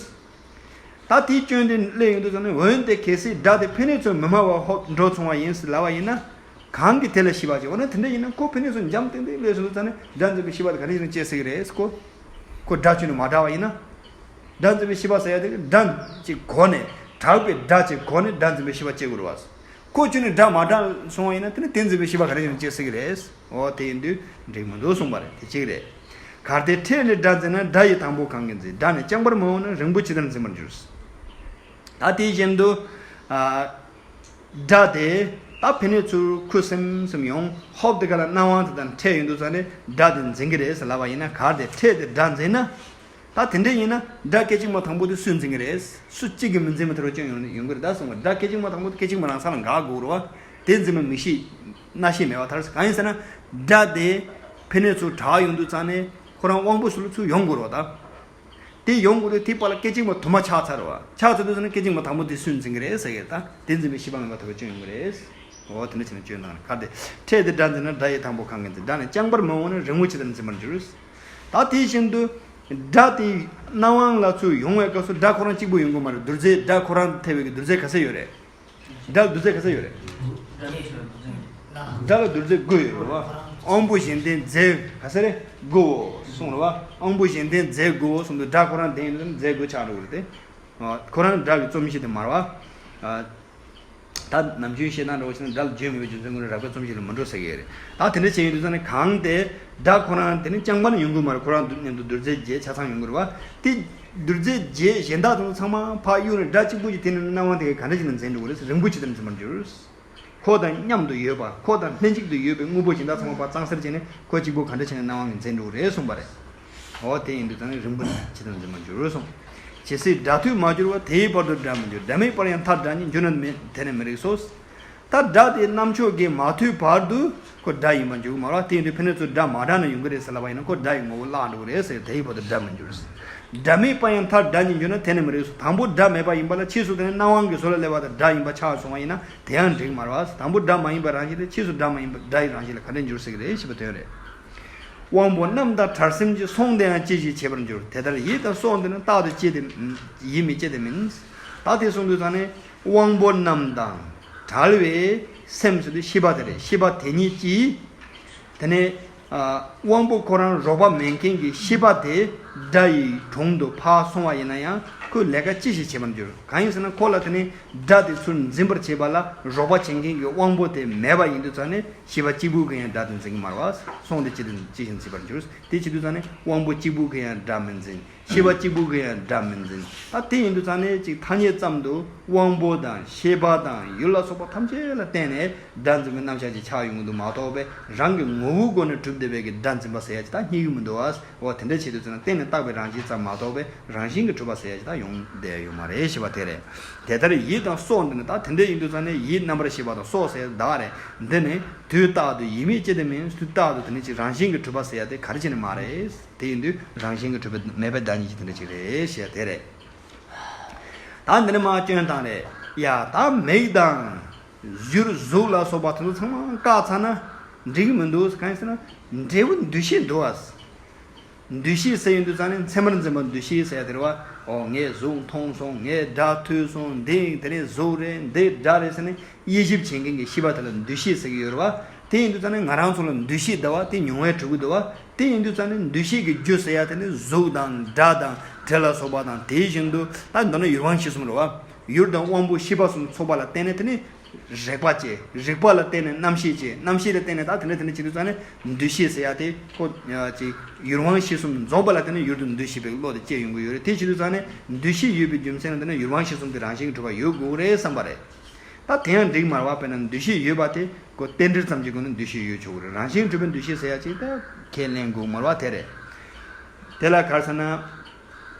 ད་དེའི་སྐྱོན་དེ་སླེབས་ཡོང་དུས་ཙམ་ནས། འོན་ཏེ་གལ་སྲིད་སྒྲ་དེ་ཕན་ནས་ཚུར་མི་སྨྲ་བར་ཧོབ་འགྲོ་སོང་བ་ཡིན་ཟེར་ལབ་པ་ཡིན་ན། གང་གིས་དེ་ལ་ཤེས་པ་བྱེད། འོ་ན་དེ་འདྲ་ཡིན་ན་ཁོ་ཕན་ནས་ཚུར་འཇམ་ཏིང་ཏིང་སླེབས་སོང་དུས་ཙམ་ནས་སྒྲ་འཛིན་པའི་ཤེས་པ་དེ་ག་འདྲ་ཞིག་ནས་སྐྱེ་སྲིད་ཀྱི་རེད་ཟེར་གོ། ཁོ་སྒྲ་ཁྱོན་ནས་མ་གྲགས་པ་ཡིན་ན། སྒྲ་འཛིན་པའི་ཤེས་པ་ཟེར་ཡ་དེ་སྒྲ་ཅིག་གོ་ནས། གྲགས་པའི་སྒྲ་ཅིག་གོ་ནས་སྒྲ་འཛིན་པའི་ཤེས་པ་སྐྱེ་དགོས་རེད་བ། ཁོ་ཁྱོན་ནས་སྒྲ་མ་གྲགས་སོང་བ་ཡིན་ན་དེ་ནི་དེ་འཛིན་པའི་ཤེས་པ་ག་རེ་ཞིག་ནས་སྐྱེ་སྲིད་ཀྱི་རེད། འོ་དེ་ཡིན་དུས་འགྲིག་མི་འདུག་གསུངས་པ་རེད། དེ་གཅིག་རེད། གལ་ཏེ་འཕྲལ་ལས་སྒྲ་འཛིན་ན། སྒྲ་ཡི་དང་པོ་གང་གིས་འཛིན། སྒྲ་ནི་རྐྱང་པར་མི་འོང་ན། རིང་པོ་ཇི་ལྟར་འཛིན་པར་འགྱུར། ད་དེ་བཞིན་དུ། ཨ། སྒྲ་དེ་ད་ཕན་ནས་ཚུར་ཁུ་སིམ་སིམ་ཡོང་། ཧོབ་དེ་ག་ལ་རྣ་དབང་དེ་དང་འཕྲད་ཡོང་དུས་ཙམ་ནས་སྒྲ་དེ་འཛིན་གྱི་རེད་ཟེར་ལབ་པ་ཡིན་ན། གལ་ཏེ་འཕྲལ་དེ་སྒྲ་འཛིན་ན། ད་དེ་འདྲ་ཡིན་ན་སྒྲ་སྐད་ཅིག་མ་དང་པོ་དེ་སུས་འཛིན་གྱི་རེད། སུ་གཅིག་གིས་མི་འཛིན་པ་དེ་འདྲ་ཅིག་ཡོང་ཡོང་གི་རེད་ད་གསུངས་པ། སྒྲ་སྐད་ཅིག་མ་དང་པོ་དེ་སྐད་ཅིག་མ་རང་ས་ལ་འགག་དགོས་རེད་བ། དེ་འཛིན་པའི་མིག་ཤེས་རྣ་ཤེས་མེད་པ་ཐལ། གང་ཡིན་ཟེར་ན། སྒྲ་དེ་ཕན་ནས་ཚུར་གྲགས་ཡོང་དུས་ཙམ་ནས་ཁོ་རང་དབང་པོ་ཟུར་ལ་ཚུར་ཡོང་དགོས་རེད་བ་ད། དེ་ཡོང་དགོས་དུས་དེའི་བར་ལ་སྐད་ཅིག་མ་དུ་མ་ཆགས་ཚར་བ། ཆགས་ཚར་དུས་ཙམ་ནས་སྐད་ཅིག་མ་དང་པོ་དེ་སུས་འཛིན་གྱི་རེད་ཟེར་གྱི་རེད་ད། དེ་འཛིན་པའི་ཤེས་པ་མེད་པ་དེ་འདྲ་ཅིག་ཡོང་གི་རེད། འོ་དེ་འདྲ་བྱས་ནས་སྐྱོན་དང་། གལ་ཏེ་འཕྲལ་དེ་སྒྲ་འཛིན་ན། སྒྲ་ཡི་དང་པོ་གང་གིས་འཛིན། སྒྲ་ནི་རྐྱང་པར་མི་འོང་ན། རིང་པོ་ཇི་ལྟར་འཛིན་པར་འགྱུར། ད་དེ་བཞིན་དུ་སྒྲ་དེ་རྣ་དབང་ལ་ཚུར་ཡོང་བའི་སྐབས་སུ་སྒྲ་ཁོ་རང་གཅིག་པུ་ཡོང་གི་མ་རེད། བསྡུར་རྫས། སྒྲ་ཁོ་རང་ཐེ་བའི་གི་བསྡུར་རྫས་ག་ཚད་ཡོད་རེད། སྒྲ་ལ་བསྡུར་ཚད་ག་ཚད་ཡོད་རེད། སྒྲ་ལ་བསྡུར་ཚད་དགུ་ཡོད་རེད་བ། དབང་པོ་གཞན་ལྡན་རྫས་ག་ཚད་རེད། དགུའོ་གསུངས་རེད་བ། དབང་པོ་གཞན་ལྡན་རྫས་དགུའོ་གསུངས་དུས་སྒྲ་ཁོ་རང་ལྡན་ཡོད་ན་རྫས་དགུ་ཆགས་འགྲོ་གི་རེད་དེ། ཁོ་རང་སྒྲ་གི་རྩོམ་གཞི་དེ་མ་རེད་བ། ད་ནམ་རྒྱུན་བཤད་སྟངས་འདྲ་བོ་བྱས་ན་སྒྲ་ལ་བརྗོད་མེད་པའི་རྒྱུ་མཚན་ཀུན་ནས་རགས་པའི་རྩོམ་གཞི་ལ་མི་འགྲོ་ཟེར་གྱི་ཡོད་རེད། ད་དེ་འདྲ་བྱས་ཡོང་དུས་ཙང་ནས་གང་དེ་སྒྲ་ཁོ་རང་དེ་ནི་རྐྱང་པ་ནས་ཡོང་གི་མ་རེད། ཁོ་རང་མཉམ་དུ་བསྡུར་རྫས་བརྒྱད་ཆ་ཚང་ཡོང་གི་རེད་བ། དེ་བསྡུར་རྫས་བརྒྱད་གཞན་དག་དེ་ཚོ་ཚང་མ་ཕར་གཡུགས་ནས་སྒྲ་གཅིག་པུ་ཞིག་དེ་ནི་སྣང་བ་དེ་ག་འདྲ་ཞིག་ལ་འཛིན་འགྲོ་གི་རེད། རིང་པོ་ཅིག་ལ་འཛིན་པར་འགྱུར། ཁོ་དང་མཉམ་དུ་ཡོད་པ། ཁོ་དང་ལྷན་ཅིག་ཏུ་ཡོད་པའི་དངོས་པོ་གཞན་དག་ཚང་མ་ཕར་གཙང་སེལ་བྱས་ནས་ཁོ་གཅིག་པུ་ག་འདྲ་བྱས་ནས་སྣང་བ་ངོས་འཛིན་འགྲོ་གི་རེད་གསུངས་པ་རེད། འོ་དེ་ཡིན་དུས་ཙང་ནས་རིང་པོ་ཅི་ཙམ་འཛིན་པར་འགྱུར་གསུངས། ཇི་སྲིད་སྒྲ་མཐུད་མ་གྱུར་བ། དེའི་བར་དུ་སྒྲ་མི་འགྱུར། སྒྲ་མེད་པར་ཡང་མཐར་སྒྲ་ཉིད་འགྱུར་ན་མེད་དེ་ནི་མི་རིགས་སོ། ད་སྒྲ་དེ་རྣམ་ཅོག་གིས་མ་མཐུད་བར་དུ་ཁོ་སྒྲ་ཡིན་པར་འགྱུར་གྱི་མ་རེད། དེ་ཡིན་དུས་ཕན་ཚུན་ཚོ་སྒྲ་མ་གྲགས་ན་ཡོང་གི་རེད་ཟེར་ལབ་པ་ཡིན་ན་ཁོ་སྒྲ་ཡི་ངོ་བོ་བརླག་འགྲོ་གི་རེད་ཟེར། དེའི་བར་དུ་སྒྲ་མི་འགྱུར། སྒྲ་མེད་པ་ཡང་མཐར་སྒྲ་ཉིད་འགྱུར་ན་དེ་ནི་མི་རིགས་སོ། དང་པོ་སྒྲ་མེད་པ་ཡིན་པ་ལ་ཕྱིས་སུ་དེ་ནི་སྣང་བ་གི་བཟོ་ལ་སླེབས་པ་དང་སྒྲ་ཡིན་པ་ཆགས་སོང་བ་ཡིན་ན་དེ་ཡང་འགྲིག་མ་རེད་བ། དང་པོ་སྒྲ་མ་ཡིན་པའི་རང་བཞིན་དེ་ཕྱིས་སུ་སྒྲ་མ་ཡིན་པའི་སྒྲ་ཡི་རང་བཞིན་ལ་ག་འདྲ་འགྱུར་སྲིད་ཀྱི་རེད་ཞེས་པའི་དོན་རེད། དབང་པོ་རྣམས་དང་བྲལ་སེམས་ཀྱི་སོང་དེ་ཡང་སྐྱེ་ཞེས་བྱེད་པར་འགྱུར། དེ་ལྟར་ཡིད་དང་སོང་དེ་ནི་རྟག་ཏུ་སྐྱེ་སྟེ་ཡིད་མི་སྐྱེ་སྟེ་མིན། ད་དེ་གསུངས་དུས་ཙང་ནས་དབང་པོ་རྣམས་དང་བྲལ་བའི་སེམས་སུ་དེ་ཤེས་པ་དེ་རེད། ཤེས་པ་དེ་ཉིད་ཀྱིས་དེ་ནས་ཨ། དབང་པོ་ཁོ་རང་རོགས་པ་མེད་མཁན་གྱི་ཤེས་པ་དེ་སྒྲ་ཡི་དྲུང་དུ་ཕར་སོང་བ་ཡིན་ན་ཡང་ཁོས་ལས་ཀ་ཅི་ཞིག་བྱེད་པར་འགྱུར། གང་ཡིན་ཟེར་ན་ཁོ་ལ་དེ་ནི་སྒྲ་དེ་ཚུར་འཛིན་པར་བྱེད་པ་ལ་རོགས་པ་བྱེད་མཁན་གྱི་དབང་པོ་དེ་མེད་པ་ཡིན་དུས་ཙང་ནས་ཤེས་པ་གཅིག་པུ་གིས་ཡང་སྒྲ་དེ་འཛིན་གྱི་མ་རེད་བ། སོང་དེ་ཅི་དང་ཅི་བཞིན་འཛིན་པར་འགྱུར། དེ་བྱེད་དུས་ཙང་ནས་དབང་པོ་གཅིག་པུ་གིས་ཡང་སྒྲ་མི་འཛིན། ཤེས་པ་གཅིག་པུ་གིས་ཡང་སྒྲ་མི་འཛིན། ད་དེ་ཡིན་དུས་ཙང་ནས་ཅིག་ཐ་སྙད་ཙམ་དུ་དབང་པོ་དང་ཤེས་པ་དང་ཡུལ་ལ་སོགས་པ་ཐམས་ཅད་ལ་བརྟེན་ནས་སྒྲ་འཛིན་པའི་རྣམ་གཞག་ཅིག་ཆགས་ཡོང་གི་འདུག་མ་གཏོགས་པའི་རང་གི་ངོ་བོའི་སྒོ་ནས་གྲུབ་བསྡད་པའི་གི་སྒྲ་འཛིན་པ་ཟེར་ཡ་ཅིག་ད་རྙེད་ཀྱི་མི་འདུག་བ། འོ་དེ་འདྲ་བྱེད་དུས་ཙང་ན་གཏན་ནས་བཏགས་པའི་རང་བཞིན་ཙམ་མ་གཏོགས་པའི་རང་བཞིན་གྱིས་གྲུབ་པ་ཟེར་ཡ་ཅིག་ད་ཡོང་བསྡད་ཡོད་མ་རེད་ཞེས་པ་དེ་རེད། དེ་ལྟར་ཡིད་དང་སྲོག་འདི་ནི། ད་དེ་འདྲ་ཡིན་དུས་ཙང་ནས་ཡིད་རྣམ་པར་ཤེས་པ་དང་སྲོག་ཟེར་ཡ་ད་རེད། འདི་ནི་དུས་རྟག་ཏུ་ཡིད་མི་སྐྱེ་སྟེ་མིན། དུས་རྟག་ཏུ་དེ་ནི་ཅིག་རང་བཞིན་གྱིས་གྲུབ་པ་ཟེར་ཡ་དེ་ག་རེ་བྱས་ནས་མ་རེད། དེ་ཡིན་དུས་རང་བཞིན་གྱིས་གྲུབ་པའི་མེད་པའི་བདག་ཉིད་ཀྱི་དེ་འདྲ་ཅིག་རེད་ཞེས་དེ་རེད། ད་འདི་ནི་མ་སྐྱོན་དང་རེད། ཡ་ད་མིག་དང་ཡུལ་གཟུགས་ལ་སོགས་པ་དེ་ཚོ་ཚང་མ་བཀག་ཚར་ན་འགྲིག་གི་མི་འདུག་གང་ཡིན་ཟེར་ན་འབྲས་བུ་འདུ་ཤེས་འདུག་བ། འདུ་ཤེས་ཟེར་ཡོང་དུས་ཙང་ནས་མཚན་མར་འཛིན་པ་འདུ་ཤེས་ཟེར་ཡ་དེ་རེད་བ། ཨོ་ངས་གཟུགས་མཐོང་སོང་། ངས་སྒྲ་ཐོས་སོང་། འདི་དེ་ནས་གཟུགས་རེད། འདི་སྒྲ་རེད་ཟེར་ནས་དབྱེ་ཞིབ་བྱེད་མཁན་གྱི་ཤེས་པ་དེ་ལ་འདུ་ཤེས་ཟེར་གྱི་ཡོད་རེད་བ། དེ་ཡིན་དུས་ཙང་ནས་ང་རང་ཚོ་ལ་འདུ་ཤེས་ཟླ་བ་དེ་མྱོང་བས་གྲུབ་ཀྱི་འདུག་བ། དེ་ཡིན་དུས་ཙང་ནས་འདུ་ཤེས་ཀྱི་རྒྱུ་ཟེར་ཡ་དེ་ནི་གཟུགས་དང་སྒྲ་དང་དྲི་ལ་སོགས་པ་དང་དེ་བཞིན་དུ་ད་མདོར་ན་ཡུལ་དབང་ཤེས་གསུམ་རེད་བ། ཡུལ་དང་དབང་པོ་ཤེས་པ་གསུམ་ཚོགས་པ་ལ་བརྟེན་ནས་དེ་ནི་རེག་པ་སྐྱེ། རེག་པ་ལ་བརྟེན་ནས་རྣམ་ཤེས་སྐྱེ། རྣམ་ཤེས་ལ་བརྟེན་ནས་ད་དེ་འདྲ་དེ་འདྲ་བྱེད་དུས་ཙང་ནས་འདུ་ཤེས་ཟེར་ཡ་དེ་ཁོ་ཅིག་ཡུལ་དབང་ཤེས་གསུམ་འཛོམས་པ་ལ་བརྟེན་ནས་ཡུལ་དུ་འདུ་ཤེས་པའི་བློ་དེ་སྐྱེ་ཡོང་གི་ཡོད་རེད། དེ་བྱེད་དུས་ཙང་ནས་འདུ་ཤེས་ཡོད་པའི་རྒྱུ་མཚན་ལ་བརྟེན་ནས་ཡུལ་དབང་ཤེས་གསུམ་དེ་རང་བཞིན་གྱིས་གྲུབ་པ་ཡོད་དགོས་རེད་བསམ་པ་རེད། ད་དེ་ཡང་འགྲིག་མ་རེད་བ། དཔེར་ན་འདུ་ཤེས་ཡོད་པ་དེ་ཁོ་རྟེན་འབྲེལ་ཙམ་གྱི་སྒོ་ནས་འདུ་ཤེས་ཡོད་ཆོག་གི་རེད། རང་བཞིན་གྲུབ་པའི་འདུ་ཤེས་ཟེར་ཡ་ཅིག་ད་ཁས་ལེན་དགོས་མ་རེད་བ། དེ་རེད། དེ་ལ་ག་རེ་ཟེར་ན།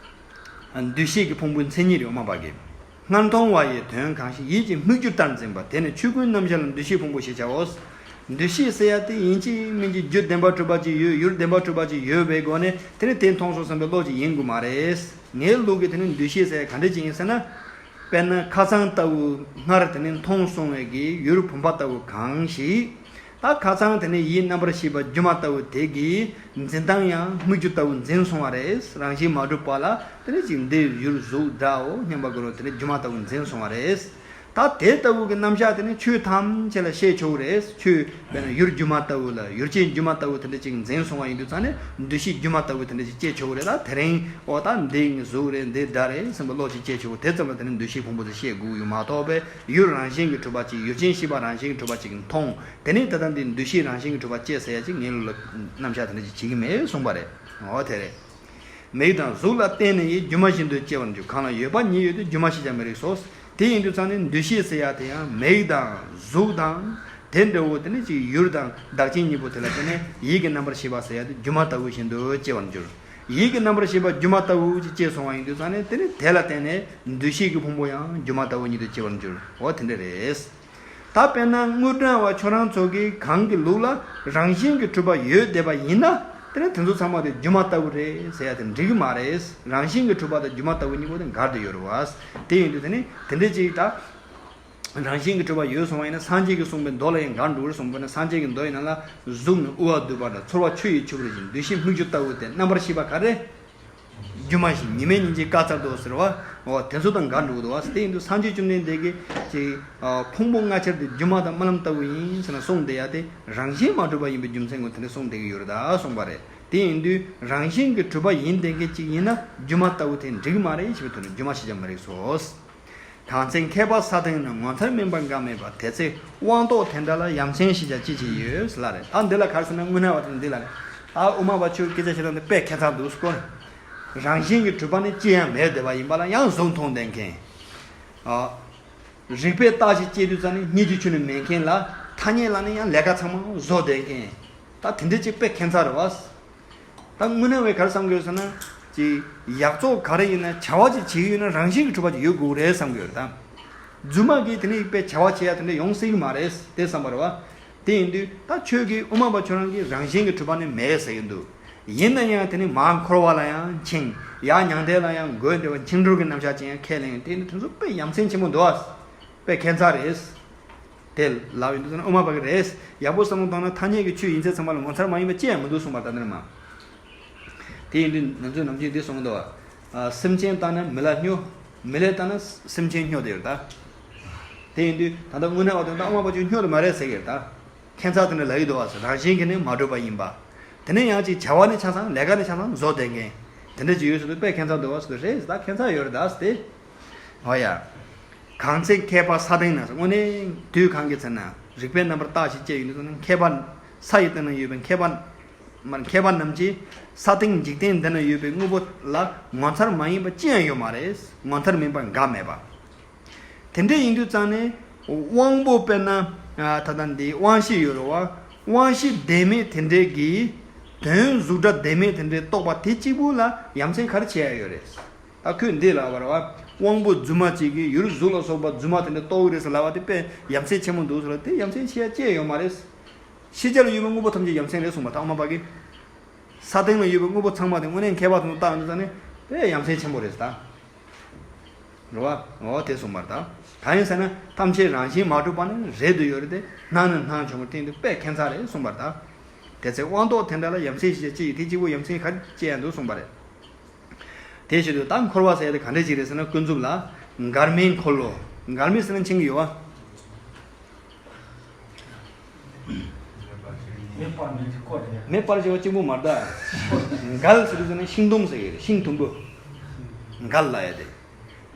འདུ་ཤེས་ཀྱི་ཕུང་པོའི་མཚན་ཉིད་རེད། དབུ་མ་པ་གིས། སྔར་མཐོང་བ་ཡི་དོན་གང་ཞིག་ཡིད་ཀྱི་སྨིག་རྒྱུ་ལྟར་འཛིན་པ་དེ་ནི་ཆོས་ཀུན་རྣམ་གཞག་ལ་འདུ་ཤེས་ཕུང་པོ་ཞེས་བྱའོ། འདུ་ཤེས་ཟེར་ཡ་དེ་ཡིན་གཅིག་མིན་གཅིག་རྒྱུ་བདེན་པར་གྲུབ་པ་ཅིག་ཡོད། ཡུལ་བདེན་པར་གྲུབ་པ་ཅིག་ཡོད་པའི་སྒོ་ནས་དེ་ནི་དེ་མཐོང་སོང་བསམ་པའི་བློ་ཅིག་ཡིན་དགོས་མ་རེད། ངའི་ལུགས་ཀྱི་དེ་ནི་འདུ་ཤེས་ཟེར་ཡ་ག་འདྲ་ཅིག་ཡིན་ཟེར་ན། དཔེར་ན་ཁ་སང་ལྟ་བུ་སྔར་དེ་ནི་མཐོང་སོང་བའི་གི་ཡུལ་བུམ་པ་ལྟ་བུ་གང་ཞིག་ད་ཁ་སང་དེ་ནས་ཡིད་རྣམ་པར་ཤེས་པ་སྒྱུ་མ་ལྟ་བུ་དེ་གིས་འཛིན་སྟངས་ཡང་སྨིག་རྒྱུ་ལྟ་བུ་འཛིན་སོང་བ་རེད། རང་བཞིན་མ་གྲུབ་པ་ལ་དེ་ནས་ཅིག་འདི་ཡུལ་གཟུགས་སྒྲའོ་སྙམ་པ་གི་རོ་དེ་ནས་སྒྱུ་མ་ལྟ་བུ་འཛིན་སོང་བ་རེད། ད་དེ་ལྟ་བུ་གི་རྣམ་གཞག་དེ་ནི་ཆོས་ཐམས་ཅད་ལ་བཤད་ཆོག་གི་རེད། ཆོས་དཔེར་ན་ཡུལ་སྒྱུ་མ་ལྟ་བུ་ལ་ཡུལ་ཅན་སྒྱུ་མ་ལྟ་བུ་དེ་འདྲ་ཅིག་འཛིན་སོང་བ་ཡིན་དུས་ཙང་ནས་འདུ་ཤེས་སྒྱུ་མ་ལྟ་བུ་དེ་འདྲ་ཅིག་སྐྱེ་ཆོག་གི་རེད། ད་དེ་རིང་ཨོ་ད་འདི་གཟུགས་རེད། འདི་སྒྲ་རེད་བསམ་པའི་བློ་ཅིག་སྐྱེ་ཆོག་གི། དེ་ཙམ་ལ་དེ་ནི་འདུ་ཤེས་ཕུང་པོ་དེ་བཤད་དགོས་ཀྱི་ཡོད་མ་གཏོགས་པས་ཡུལ་རང་བཞིན་གྱིས་གྲུབ་པ་ཅིག་ཡུལ་ཅན་ཤེས་པ་རང་བཞིན་གྱིས་གྲུབ་པ་ཅིག་མཐོང་། དེ་ནས་ད་ལྟ་འདི་འདུ་ཤེས་རང་བཞིན་གྱིས་གྲུབ་པ་སྐྱེ་ཟེར་ཡ་ཅིག་ངའི་ལུགས་ལ་རྣམ་གཞག་དེ་འདྲ་ཅིག་བྱེད་ཀྱི་མེད་གསུངས་པ་རེད། འོ་དེ་རེད། མིག་དང་གཟུགས་ལ་བརྟེན་ནས་ཡིད་སྒྱུ་མ་བཞིན་དུ་སྐྱེ་བར་འགྱུར། གང་ལ་ཡོད་པ་ཉིད་ཡོད་དེ་སྒྱུ་མ་ཞེས་ཀྱང་མི་རིགས་སོ། དེ་ཡིན་དུས་ཙང་ནས་འདུ་ཤེས་ཟེར་ཡ་དེ་ཡང་མིག་དང་གཟུགས་དང་དེ་འདྲ་བོ་དེ་ནི་ཅིག་ཡུལ་དང་བདག་རྐྱེན་གཉིས་པོ་དེ་ལ་བརྟེན་ནས་ཡིད་ཀྱི་རྣམ་པར་ཤེས་པ་ཟེར་ཡ་དེ་སྒྱུ་མ་ལྟ་བུ་བཞིན་དུ་སྐྱེ་བར་འགྱུར། ཡིད་ཀྱི་རྣམ་པར་ཤེས་པ་སྒྱུ་མ་ལྟ་བུ་ཅིག་སྐྱེས་སོང་བ་ཡིན་དུས་ཙང་ནས་དེ་ནི་དེ་ལ་བརྟེན་ནས་འདུ་ཤེས་ཀྱི་ཕུང་པོ་ཡང་སྒྱུ་མ་ལྟ་བུ་ཉིད་དུ་སྐྱེ་བར་འགྱུར། འོ་དེ་འདྲ་རེད། ད་དཔེར་ན་དངོས་བསྒྲགས་པ་ཁྱོད་རང་ཚོ་གིས་གང་གི་ལུགས་ལ་རང་བཞིན་གྱིས་གྲུབ་པ་ཡོད་བསྡད་པ་ཡིན་ན་དེ་ནི་དེ་ཚོ་ཚང་མ་དེ་སྒྱུ་མ་ལྟ་བུ་རེད་ཟེར་ཡ་དེ་འགྲིག་གི་མ་རེད། རང་བཞིན་གྱིས་གྲུབ་པ་དང་སྒྱུ་མ་ལྟ་བུ་གཉིས་པོ་དེ་འགལ་ཏེ་ཡོད་རེད་བ། དེ་ཡིན་དུས་དེ་ནི་དེ་འདྲ་ཅིག་ད་རང་བཞིན་གྱིས་གྲུབ་པ་ཡོད་སོང་བ་ཡིན་ན་སངས་རྒྱས་ཀྱིས་གསུངས་པའི་མདོ་ལ་ཡང་འགལ་འགྲོ་གི་རེད་གསུངས་པ་ན། སངས་རྒྱས་ཀྱི་མདོ་ཡི་ནང་ལ་གཟུགས་ནི་དབུ་བ་སྡུད་པ་དང་ཚོར་བ་ཆུ་ཡི་ཆུ་བུར་བཞིན་འདུ་ཤེས་སྨིག་རྒྱུ་ལྟ་བུ་སྟེ་རྣམ་པར་ཤེས་པ་ག་རེ། སྒྱུ་མ་བཞིན་ཉི་མའི་ཉིན་གྱི་དཀར་ཚར་དོ་ཟེར་བ། འོ་དེ་ཚོ་དང་འགལ་འགྲོ་གི་འདུག་བ། དེ་ཡིན་དུས་སངས་རྒྱས་བཅོམ་ལྡན་འདས་ཀྱིས་ཅིག་ཨ་ཕུང་པོ་ལྔ་ཆར་དེ་སྒྱུ་མ་དང་རྨི་ལམ་ལྟ་བུ་ཡིན་ཟེར་ན་གསུངས་བསྡད་ཡ་དེ་རང་བཞིན་མ་གྲུབ་པ་ཡིན་པའི་རྒྱུ་མཚན་ངོས་དེ་འདྲ་གསུངས་བསྡད་ཀྱི་ཡོད་རེད་ད་གསུངས་པ་རེད། དེ་ཡིན་དུས་རང་བཞིན་གྱིས་གྲུབ་པ་ཡིན་བསྡད་མཁན་ཅིག་ཡིན་ན་སྒྱུ་མ་ལྟ་བུ་དེ་འགྲིག་གི་མ་རེད་ཞེས་པའི་དོན་ནི་སྒྱུ་མ་ཞེས་ཀྱང་མི་རིགས་སོ། གང་ཚེ་མཁས་པ་ས་སྟེང་ན། ངོ་མཚར་མིན་པ་འགའ་མེད་པ། དེ་ཚེ་དབང་རྟོགས་དེ་འདྲ་ལ། ཡ་མཚན་ཞེས་བྱ་ཅི་ཞིག་ཡོད་ལབ་རེད། ད་འདི་ལ་ག་རེ་ཟེར་ན་དངོས་གནས་བ་དང་འདི་ལ་རེད། ད་དབུ་མ་པ་ཁྱོད་སྐད་ཆ་བཤད་སྟངས་འདི་དཔེ་ཁྱད་མཚར་འདུག་སྐོར། རང་བཞིན་གྱིས་གྲུབ་པ་ནི་ཅི་ཡང་མེད་བསྡད་པ་ཡིན་པ་ལ་ཡང་གཟུགས་མཐོང་བསྡད་མཁན། ཨ། རིགས་པས་བརྟག་ཅིང་དཔྱད་དུས་ཙམ་ནས་རྙེད་རྒྱུ་ཁྱོན་ནས་མེད་མཁན་ལ། ཐ་སྙད་ལ་ནི་ཡང་ལས་ཀ་ཚང་མ་བཟོ་བསྡད་མཁན། ད་དེ་འདྲ་ཅིག་དཔེ་ཁྱད་མཚར་རེད་བ། ད་དངོས་གནས་བས་ག་རེ་བསམ་གྱི་ཡོད་ཟེར་ན། ཅིག་ཡག་བཙོག་ག་རེ་ཡིན་ན་བྱ་བ་ཅིག་བྱེད་ཀྱི་ཡོད་ན་རང་བཞིན་གྱིས་གྲུབ་པ་ཅིག་ཡོད་དགོས་རེད་བསམ་གྱི་ཡོད་རེད་ད། རྫུན་མ་གིས་དེ་ནས་དཔེ་བྱ་བ་བྱེད་ཡ་དེ་འདྲ་ཡོང་སྲིད་ཀྱི་མ་རེད་དེ་བསམ་པ་རེད་བ། དེ་ཡིན་དུས་ད་ཁྱོད་ཀྱིས་དབུ་མ་པ་ཁྱོད་རང་གིས་རང་བཞིན་གྱིས་གྲུབ་པ་ནི་མེད་ཟེར་གྱི་འདུག་ཡིན་ན་ཡང་དེ་ནི་མར་འཁོར་བ་ལ་ཡང་འཆིང་། ཡར་མྱང་འདས་ལ་ཡང་འགོད་འདྲ་བ་འཆིང་གྲོལ་གྱི་རྣམ་གཞག་ཅན་ཡང་ཁས་ལེན། དེ་ནི་དེ་ཚོ་དཔེ་ཡ་མཚན་ཆེན་པོ་འདུག་ཨ། དཔེ་ཁྱད་མཚར་རེད། དེ་ལབ་ཡོང་དུས་ཙམ་ན་དབུ་མ་པ་གིས་རེད། ཡག་པོ་བསམ་བློ་བཏང་ན་ཐ་སྙད་ཀྱི་ཆོས་ཡིན་ཚད་ཚང་མ་ལ་ངོ་མཚར་མ་ཡིན་པ་ཅི་ཡང་མི་འདུག་གསུངས་པ་ད་ནི་མ། དེ་ཡིན་དུས་ང་ཚོས་ནམ་རྒྱུན་འདི་གསུངས་འདུག་བ། སེམས་ཅན་ལྟ་ན་མི་ལ་སྨྱོ། མི་ལ་ལྟ་ན་སེམས་ཅན་སྨྱོ་དེ་ཡོད་ད། དེ་ཡིན་དུས་ད་ལྟ་དངོས་གནས་བ་དེ་ད་དབུ་མ་པ་ཅིག་སྨྱོ་དེ་མ་རེད་ཟེར་གི་ཡོད་ད། ཁྱད་མཚར་དེ་འདྲ་ལབ་ཀྱི་འདུག་བ་ཟེར། རང་བཞིན་གྱིས་ནི་མ་གྲུབ་པ་ཡིན་པ། དེ་ནས་ཡང་ཅིག་བྱ་བ་ནི་ཆ་ཚང་ལས་ཀ་ནི་ཆ་ཚང་བཟོ་བསྡད་མཁན། དེ་འདྲ་ཅིག་ཡོད་ཟེར་དུས་དཔེ་ཁྱད་མཚར་འདུག་བ་ཟེར་དུས་རེད་ཟེར། ད་ཁྱད་མཚར་ཡོད་རེད་ད་ཟེར་ཏེ། འོ་ཡ། གང་ཚེ་མཁས་པ་ས་སྟེང་ན་ཟེར། དངོས་གནས་དུས་གང་གི་ཚེ་ན་རིགས་པའི་རྣམ་པར་བརྟགས་ཤིང་དཔྱད་ཡོང་དུས་ཙམ་ན་མཁས་པ། ས་ཡི་སྟེང་ན་ཡོད་པའི་མཁས་པ། མ་མཁས་པ་རྣམས་ཀྱིས་ས་སྟེང་འཇིག་རྟེན་འདི་ན་ཡོད་པའི་དངོས་པོ་ལ་ངོ་མཚར་མ་ཡིན་པ་ཅི་ཡང་ཡོད་མ་རེད། ངོ་མཚར་མིན་པ་འགའ་མེད་པ། དེ་འདྲ་ཡིན་དུས་ཙང་ནས་དབང་པོ་དཔེར་ན་ད་ལྟ་འདི་དབང་ཤེས་ཡོད་རེད་བ། དབང་ཤེས་བདེན་མེད་དེ་འདྲའི་གི་དོན་གཟུགས་སྒྲ་བདེན་མེད་དེ་འདྲའི་རྟོག་པ་དེ་གཅིག་པུ་ལ་ཡ་མཚན་ག་རེ་བྱེད་ཡ་ཡོད་རེད། ད་ཁོས་འདི་ལབ་པ་རེད་བ། དབང་པོ་རྫུན་མ་གཅིག་གིས་ཡུལ་གཟུགས་ལ་སོགས་པ་རྫུན་མ་དེ་འདྲ་རྟོགས་ཀྱི་རེད་ཟེར་ལབ་པ་དེ་དཔེ་ཡ་མཚན་ཆེན་པོ་འདུག་ཟེར་ལ་དེ་ཡ་མཚན་ཆེ་ཡ་ཅི་ཡང་ཡོད་མ་རེད། ཤེས་བྱ་ལ་ཡོད་པའི་དངོས་པོ་ཐམས་ཅད་ཡ་མཚན་རེད་གསུངས་པ་ད་དབུ་མ་པ་གིས། ས་སྟེང་ལ་ཡོད་པའི་དངོས་པོ་ཚང་མ་དེ་དངོས་གནས་མཁས་པ་ཚོས་བརྟགས་ཡོང་དུས་ཙང་ནས་དཔེ་ཡ་མཚན་ཆེན་པོ་རེད་ད། རེད་བ། འོ་དེ་གསུངས་པ་རེད་ད། གང་ཡིན་ཟེར་ན་ཐམས་ཅད་རང་བཞིན་མ་གྲུབ་པ་ནི་རེད་དུ་ཡོད་རེད་དེ། སྣང་ནས་སྣང་བྱུང་བའི་སྟེང་དུ་དཔེ་ཁྱད་མཚར་རེད་གསུངས་པ་རེད་ད། དེ་ཚེ་དབང་རྟོགས་དེ་འདྲ་ལ་ཡ་མཚན་ཞེས་བྱ་ཅི་ཡིན། དེ་གཅིག་པུ་ཡ་མཚན་ག་རེ་བྱེད་ཡ་འདུག་གསུངས་པ་རེད། དེ་བྱེད་དུས་ད་འཁོར་བ་ཟེར་ཡ་དེ་ག་འདྲ་ཅིག་རེད་ཟེར་ན། ཀུན་རྫོབ་ལ་འགལ་མེད་འཁོར་ལོ། འགལ་མེད་ཟེར་ན་མཁྱེན་གྱི་ཡོད་བ། མེ་སྤར་མི་འདི་ཀོ་རེད། མེ་སྤར་བྱེད་པ་གཅིག་པུ་མ་རེད་ད། འགལ་ཟེར་དུས་ཙམ་ན་ཤིང་དུམ་ཟེར་གྱི་རེད། ཤིང་དུམ་བུ། འགལ་ལབ་ཡ་དེ།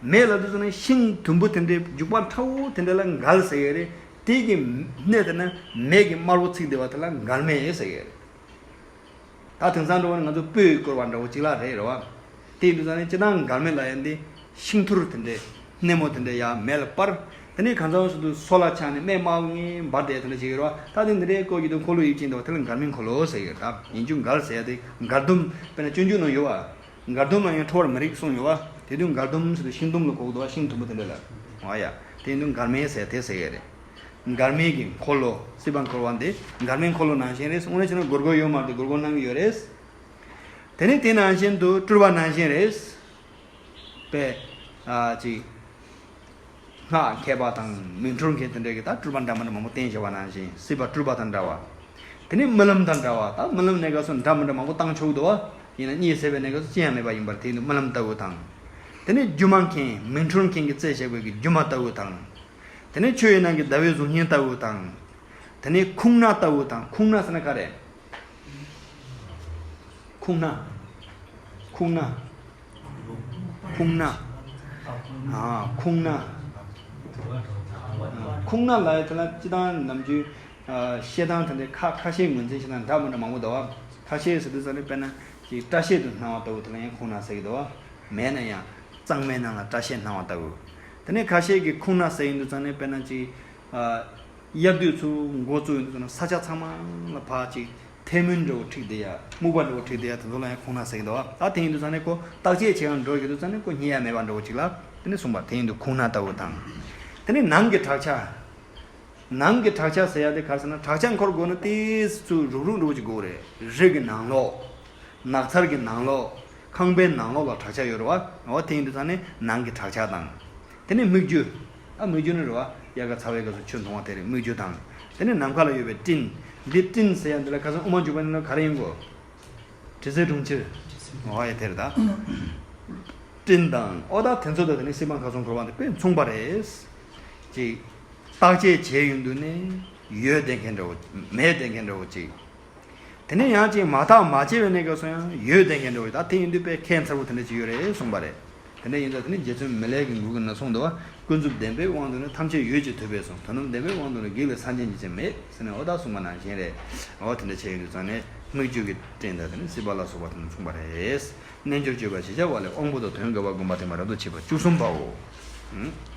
མེ་ལབ་དུས་ཙམ་ན་ཤིང་དུམ་བུ་དེ་འདྲའི་རྒྱུག་པ་ཕྲ་བོ་དེ་འདྲ་ལ་འགལ་ཟེར་གྱི་རེད། དེ་གི་སྣེ་དེ་ན་མེ་གི་དམར་པོ་ཚིག་བསྡད་པ་དེ་ལ་འགལ་མེ་ཟེར་གྱི་རེད། ད་དེང་སང་འགྲོ་བ་ནི་ང་ཚོ་སྤོས་བསྐོལ་བ་འདྲ་བོ་གཅིག་ལ་རེད་རེད་བ། དེ་ཡིན་དུས་ཙང་ནས་སྤྱིར་བཏང་འགལ་མེ་ལབ་ཡ་འདི་ཤིང་ཐུར་དེ་འདྲའི་སྣེ་མོ་དེ་འདྲའི་ཡ་མེ་ལ་སྤར། དེ་ནས་གང་ཚང་སུ་དུ་སོ་ལ་ཆགས་ནས་སྨན་དམར་པོ་ངེས་འབར་བསྡད་དེ་འདྲ་བྱེད་ཀྱི་རེད་བ། ད་དེ་འདི་འདྲའི་བཀོད་ཀྱི་འདུག་འཁོར་ལོ་ཡིབ་ཅིང་འདུག་བ། དེ་ལ་འགལ་མེ་འཁོར་ལོ་ཟེར་གྱི་རེད། ད་ཡིན་རྒྱུ་འགལ་ཟེར་ཡ་དེ་འགལ་དུམ་དཔེར་ན་སྤྱོད་འཇུག་ནང་ཡོད་བ། འགལ་དུམ་ལ་ཡང་ཁྲོ་བར་མི་རིགས་གསུངས་ཡོད་བ། དེ་དུས་འགལ་དུམ་ཟེར་དུས་ཤིང་དུམ་ལ་གོ་གི་འདུག་བ། ཤིང་དུམ་བུ་དེ་འདྲ་ལ། འོ་ཡ། དེ་ཡིན་དུས་འགལ་མེ་ཟེར་དེ་ཟེར་གྱི་རེད། འགལ་མེ་གི་འཁོར་ལོ། སྲིད་པ་འཁོར་བ་འདི་འགལ་མེ་འཁོར་ལོ་ནང་བཞིན་རེད། དངོས་གནས་བྱས་ན་སྒོར་སྒོར་ཡོད་མ་རེད། སྒོར་སྒོར་སྣང་གི་ཡོད་རེད། དེ་ནས་དེ་ནང་བཞིན་དུ་སྤྲུལ་པ་ནང་བཞིན་རེད། དཔེ། ཨ་ཅིག་སྔགས་མཁས་པ་དང་མི་འཁྲུལ་མཁན་དེ་འདྲས་ཀྱིས་ད་སྤྲུལ་པ་འདྲ་མི་འདྲ་མང་པོ་བསྟན་བཞག་པ་ནང་བཞིན། སྲིད་པ་སྤྲུལ་པ་དང་འདྲ་བ། དེ་ནས་རྨི་ལམ་དང་འདྲ་བ། ད་རྨི་ལམ་གནས་སྐབས་སུ་འདྲ་མི་འདྲ་མང་པོ་བཏང་ཆོག་གི་འདུག་བ། ཡིན་ན་གཉིད་སད་པའི་གནས་སྐབས་སུ་ཅི་ཡང་མེད་པ་ཡིན་པར་དེ་ཡིན་དུས་རྨི་ལམ་ལྟ་བུ་དང་། དེ་ནས་སྒྱུ་མ་མཁན་མི་འཁྲུལ་མཁན་གྱིས་རྩལ་བྱེད་པའི་གི་སྒྱུ་མ་ལྟ་བུ་དང་། དེ་ནས་ཆོས་ཡི་ནང་གི་ཟླ་བའི་གཟུགས་བརྙན་ལྟ་བུ་དང་། དེ་ནས་ཁུངས་སྣ་ལྟ་བུ་དང་། ཁུངས་སྣ་ཟེར་ན་ག་རེ། ཁུངས་སྣ། ཁུངས་སྣ། ཁུངས་སྣ། ཨ། ཁུངས་སྣ། ཁུངས་སྣ་ལབ་ཡ་དེ་ལ་སྤྱིར་བཏང་ནམ་རྒྱུན་ཨ་བཤད་སྟངས་དེ་འདྲའི་ཁ་ཁ་ཤས་ངོས་འཛིན་བྱེད་སྟངས་འདྲ་མི་འདྲ་མང་པོ་འདུག་བ། ཁ་ཤས་ཟེར་དུས་ཙམ་ནས་དཔེར་ན་ཅིག་སྐྲ་ཤད་དུ་སྣང་བ་ལྟ་བུ་དེ་ལ་ཡང་ཁུངས་སྣ་ཟེར་གྱི་འདུག་བ། མེད་ན་ཡང་གཙང་མའི་ནང་ལ་སྐྲ་ཤད་སྣང་བ་ལྟ་བུ། དེ་ནས་ཁ་ཤས་ཀྱིས་ཁུངས་སྣ་ཟེར་ཡོང་དུས་ཙམ་ནས་དཔེར་ན་ཅིག་ཨ། དབྱར་དུས་ཚོ་འགོ་བཙུགས་ཡོང་དུས་ཙམ་ན་ས་ཆ་ཚང་མ་ལ་ཕར་ཅིག་ཐལ་མོ་འདྲ་བོ་འཁྲིགས་བསྡད་ཡ། སྨུག་པ་འདྲ་བོ་འཁྲིགས་བསྡད་ཡ། དེ་ཚོ་ལ་ཡང་ཁུངས་སྣ་ཟེར་གྱི་འདུག་བ། ད་དེ་ཡིན་དུས་ཙམ་ནས་ཁོ་བརྟག་དཔྱད་བྱེད་ཡང་འགྲོ་ཡོང་དུས་ཙམ་ནས་ཁོ་རྙེད་ཡ་མེད་པ་འདྲ་བོ་ཅིག་ལ་དེ་ནས་གསུངས་པ། དེ་ཡིན་དུས་ཁུངས་སྣ་ལྟ་བུ་དང་། དེ་ནས་ནང་གི་བྲག་ཆ། ནང་གི་བྲག་ཆ་ཟེར་ཡ་དེ་ག་རེ་ཟེར་ན། བྲག་ཆ་འཁོར་དགོས་ན་ཏོག་ཙམ་རུག་རུག་འདྲ་བོ་ཅིག་དགོས་རེད། རི་གི་ནང་ལོགས། ནགས་ཚལ་གྱི་ནང་ལོགས། ཁང་པའི་ནང་ལོགས་ལ་བྲག་ཆ་ཡོད་རེད་བ། འོ་དེ་ཡིན་དུས་ཙམ་ནས་ནང་གི་བྲག་ཆ་དང་། དེ་ནས་སྨིག་རྒྱུ། ཨ། སྨིག་རྒྱུ་ནི་རེད་བ། དབྱར་ཁ་ཚ་བའི་སྐབས་སུ་ཆུ་འཐུང་བ་དེ་རེད། སྨིག་རྒྱུ་དང་། དེ་ནས་ནམ་མཁའ་ལ་ཡོད་པའི་སྤྲིན། འདི་སྤྲིན་ཟེར་ཡ་འདི་ལ་ཁ་སང་དབུ་མ་འཇུག་པ་ནི་ལ་ག་རེ་ཡིན་གོ། དྲི་ཟའི་གྲོང་ཁྱེར། འོ་ཡ་དེ་རེད་ད། སྤྲིན་དང་། ཨོ་ད་དེ་ཚོ་དང་དེ་ནས་སྲིད་པ་ཁ་སང་འཁོར་བ་འདི་དཔེ་མཚུངས་པ་རེད། ཅིག་བརྟག་དཔྱད་བྱས་ཡོང་དུས་ནས་ཡོད་བསྡད་མཁན་འདྲ་བོ། མེད་བསྡད་མཁན་འདྲ་བོ་ཅིག་དེ་ནས་ཡང་ཅིག་མ་བརྟགས་མ་དཔྱད་པའི་གནས་སྐབས་སུ་ཡང་ཡོད་བསྡད་མཁན་འདྲ་བོ། ད་དེ་ཡིན་དུས་དཔེ་ཁྱད་མཚར་པོ་དེ་འདྲ་ཅིག་ཡོད་རེད་གསུངས་པ་རེད། དེ་འདྲ་ཡིན་ཙང་དེ་ནི་རྗེ་བཙུན་མི་ལའི་གི་མགུར་གྱི་ནང་གསུངས་འདུག་བ། ཀུན་རྫོབ་བདེན་པའི་དབང་དུ་ནི་ཐམས་ཅད་ཡོད་ཅེས་ཐོས་པས་སོ། དོན་དམ་བདེན་པའི་དབང་དུ་ནི་གེགས་ལས་སངས་རྒྱས་ཉིད་ཅེས་མེད་ཟེར་ནས་འོ་ད་གསུངས་པ་ནང་བཞིན་རེད། འོ་དེ་འདྲ་བྱས་ཡོང་དུས་ཙང་ནས་སྨིག་རྒྱུ་གི་སྤྲིན་དང་དེ་ནི་སྲིད་པ་ལ་སོགས་པ་དེ་ནི་མཚུངས་པ་རེད། རྣལ་འབྱོར་སྤྱོད་པ་ཞེས་བྱ་བ་ལས་དབང་པོ་དང་དོན་འགལ་བ་བསྒོམ་པ་དེ་མ་རབ་ཏུ་བྱེད་པ་བཅུ་གསུམ་པའོ། ཨུམ།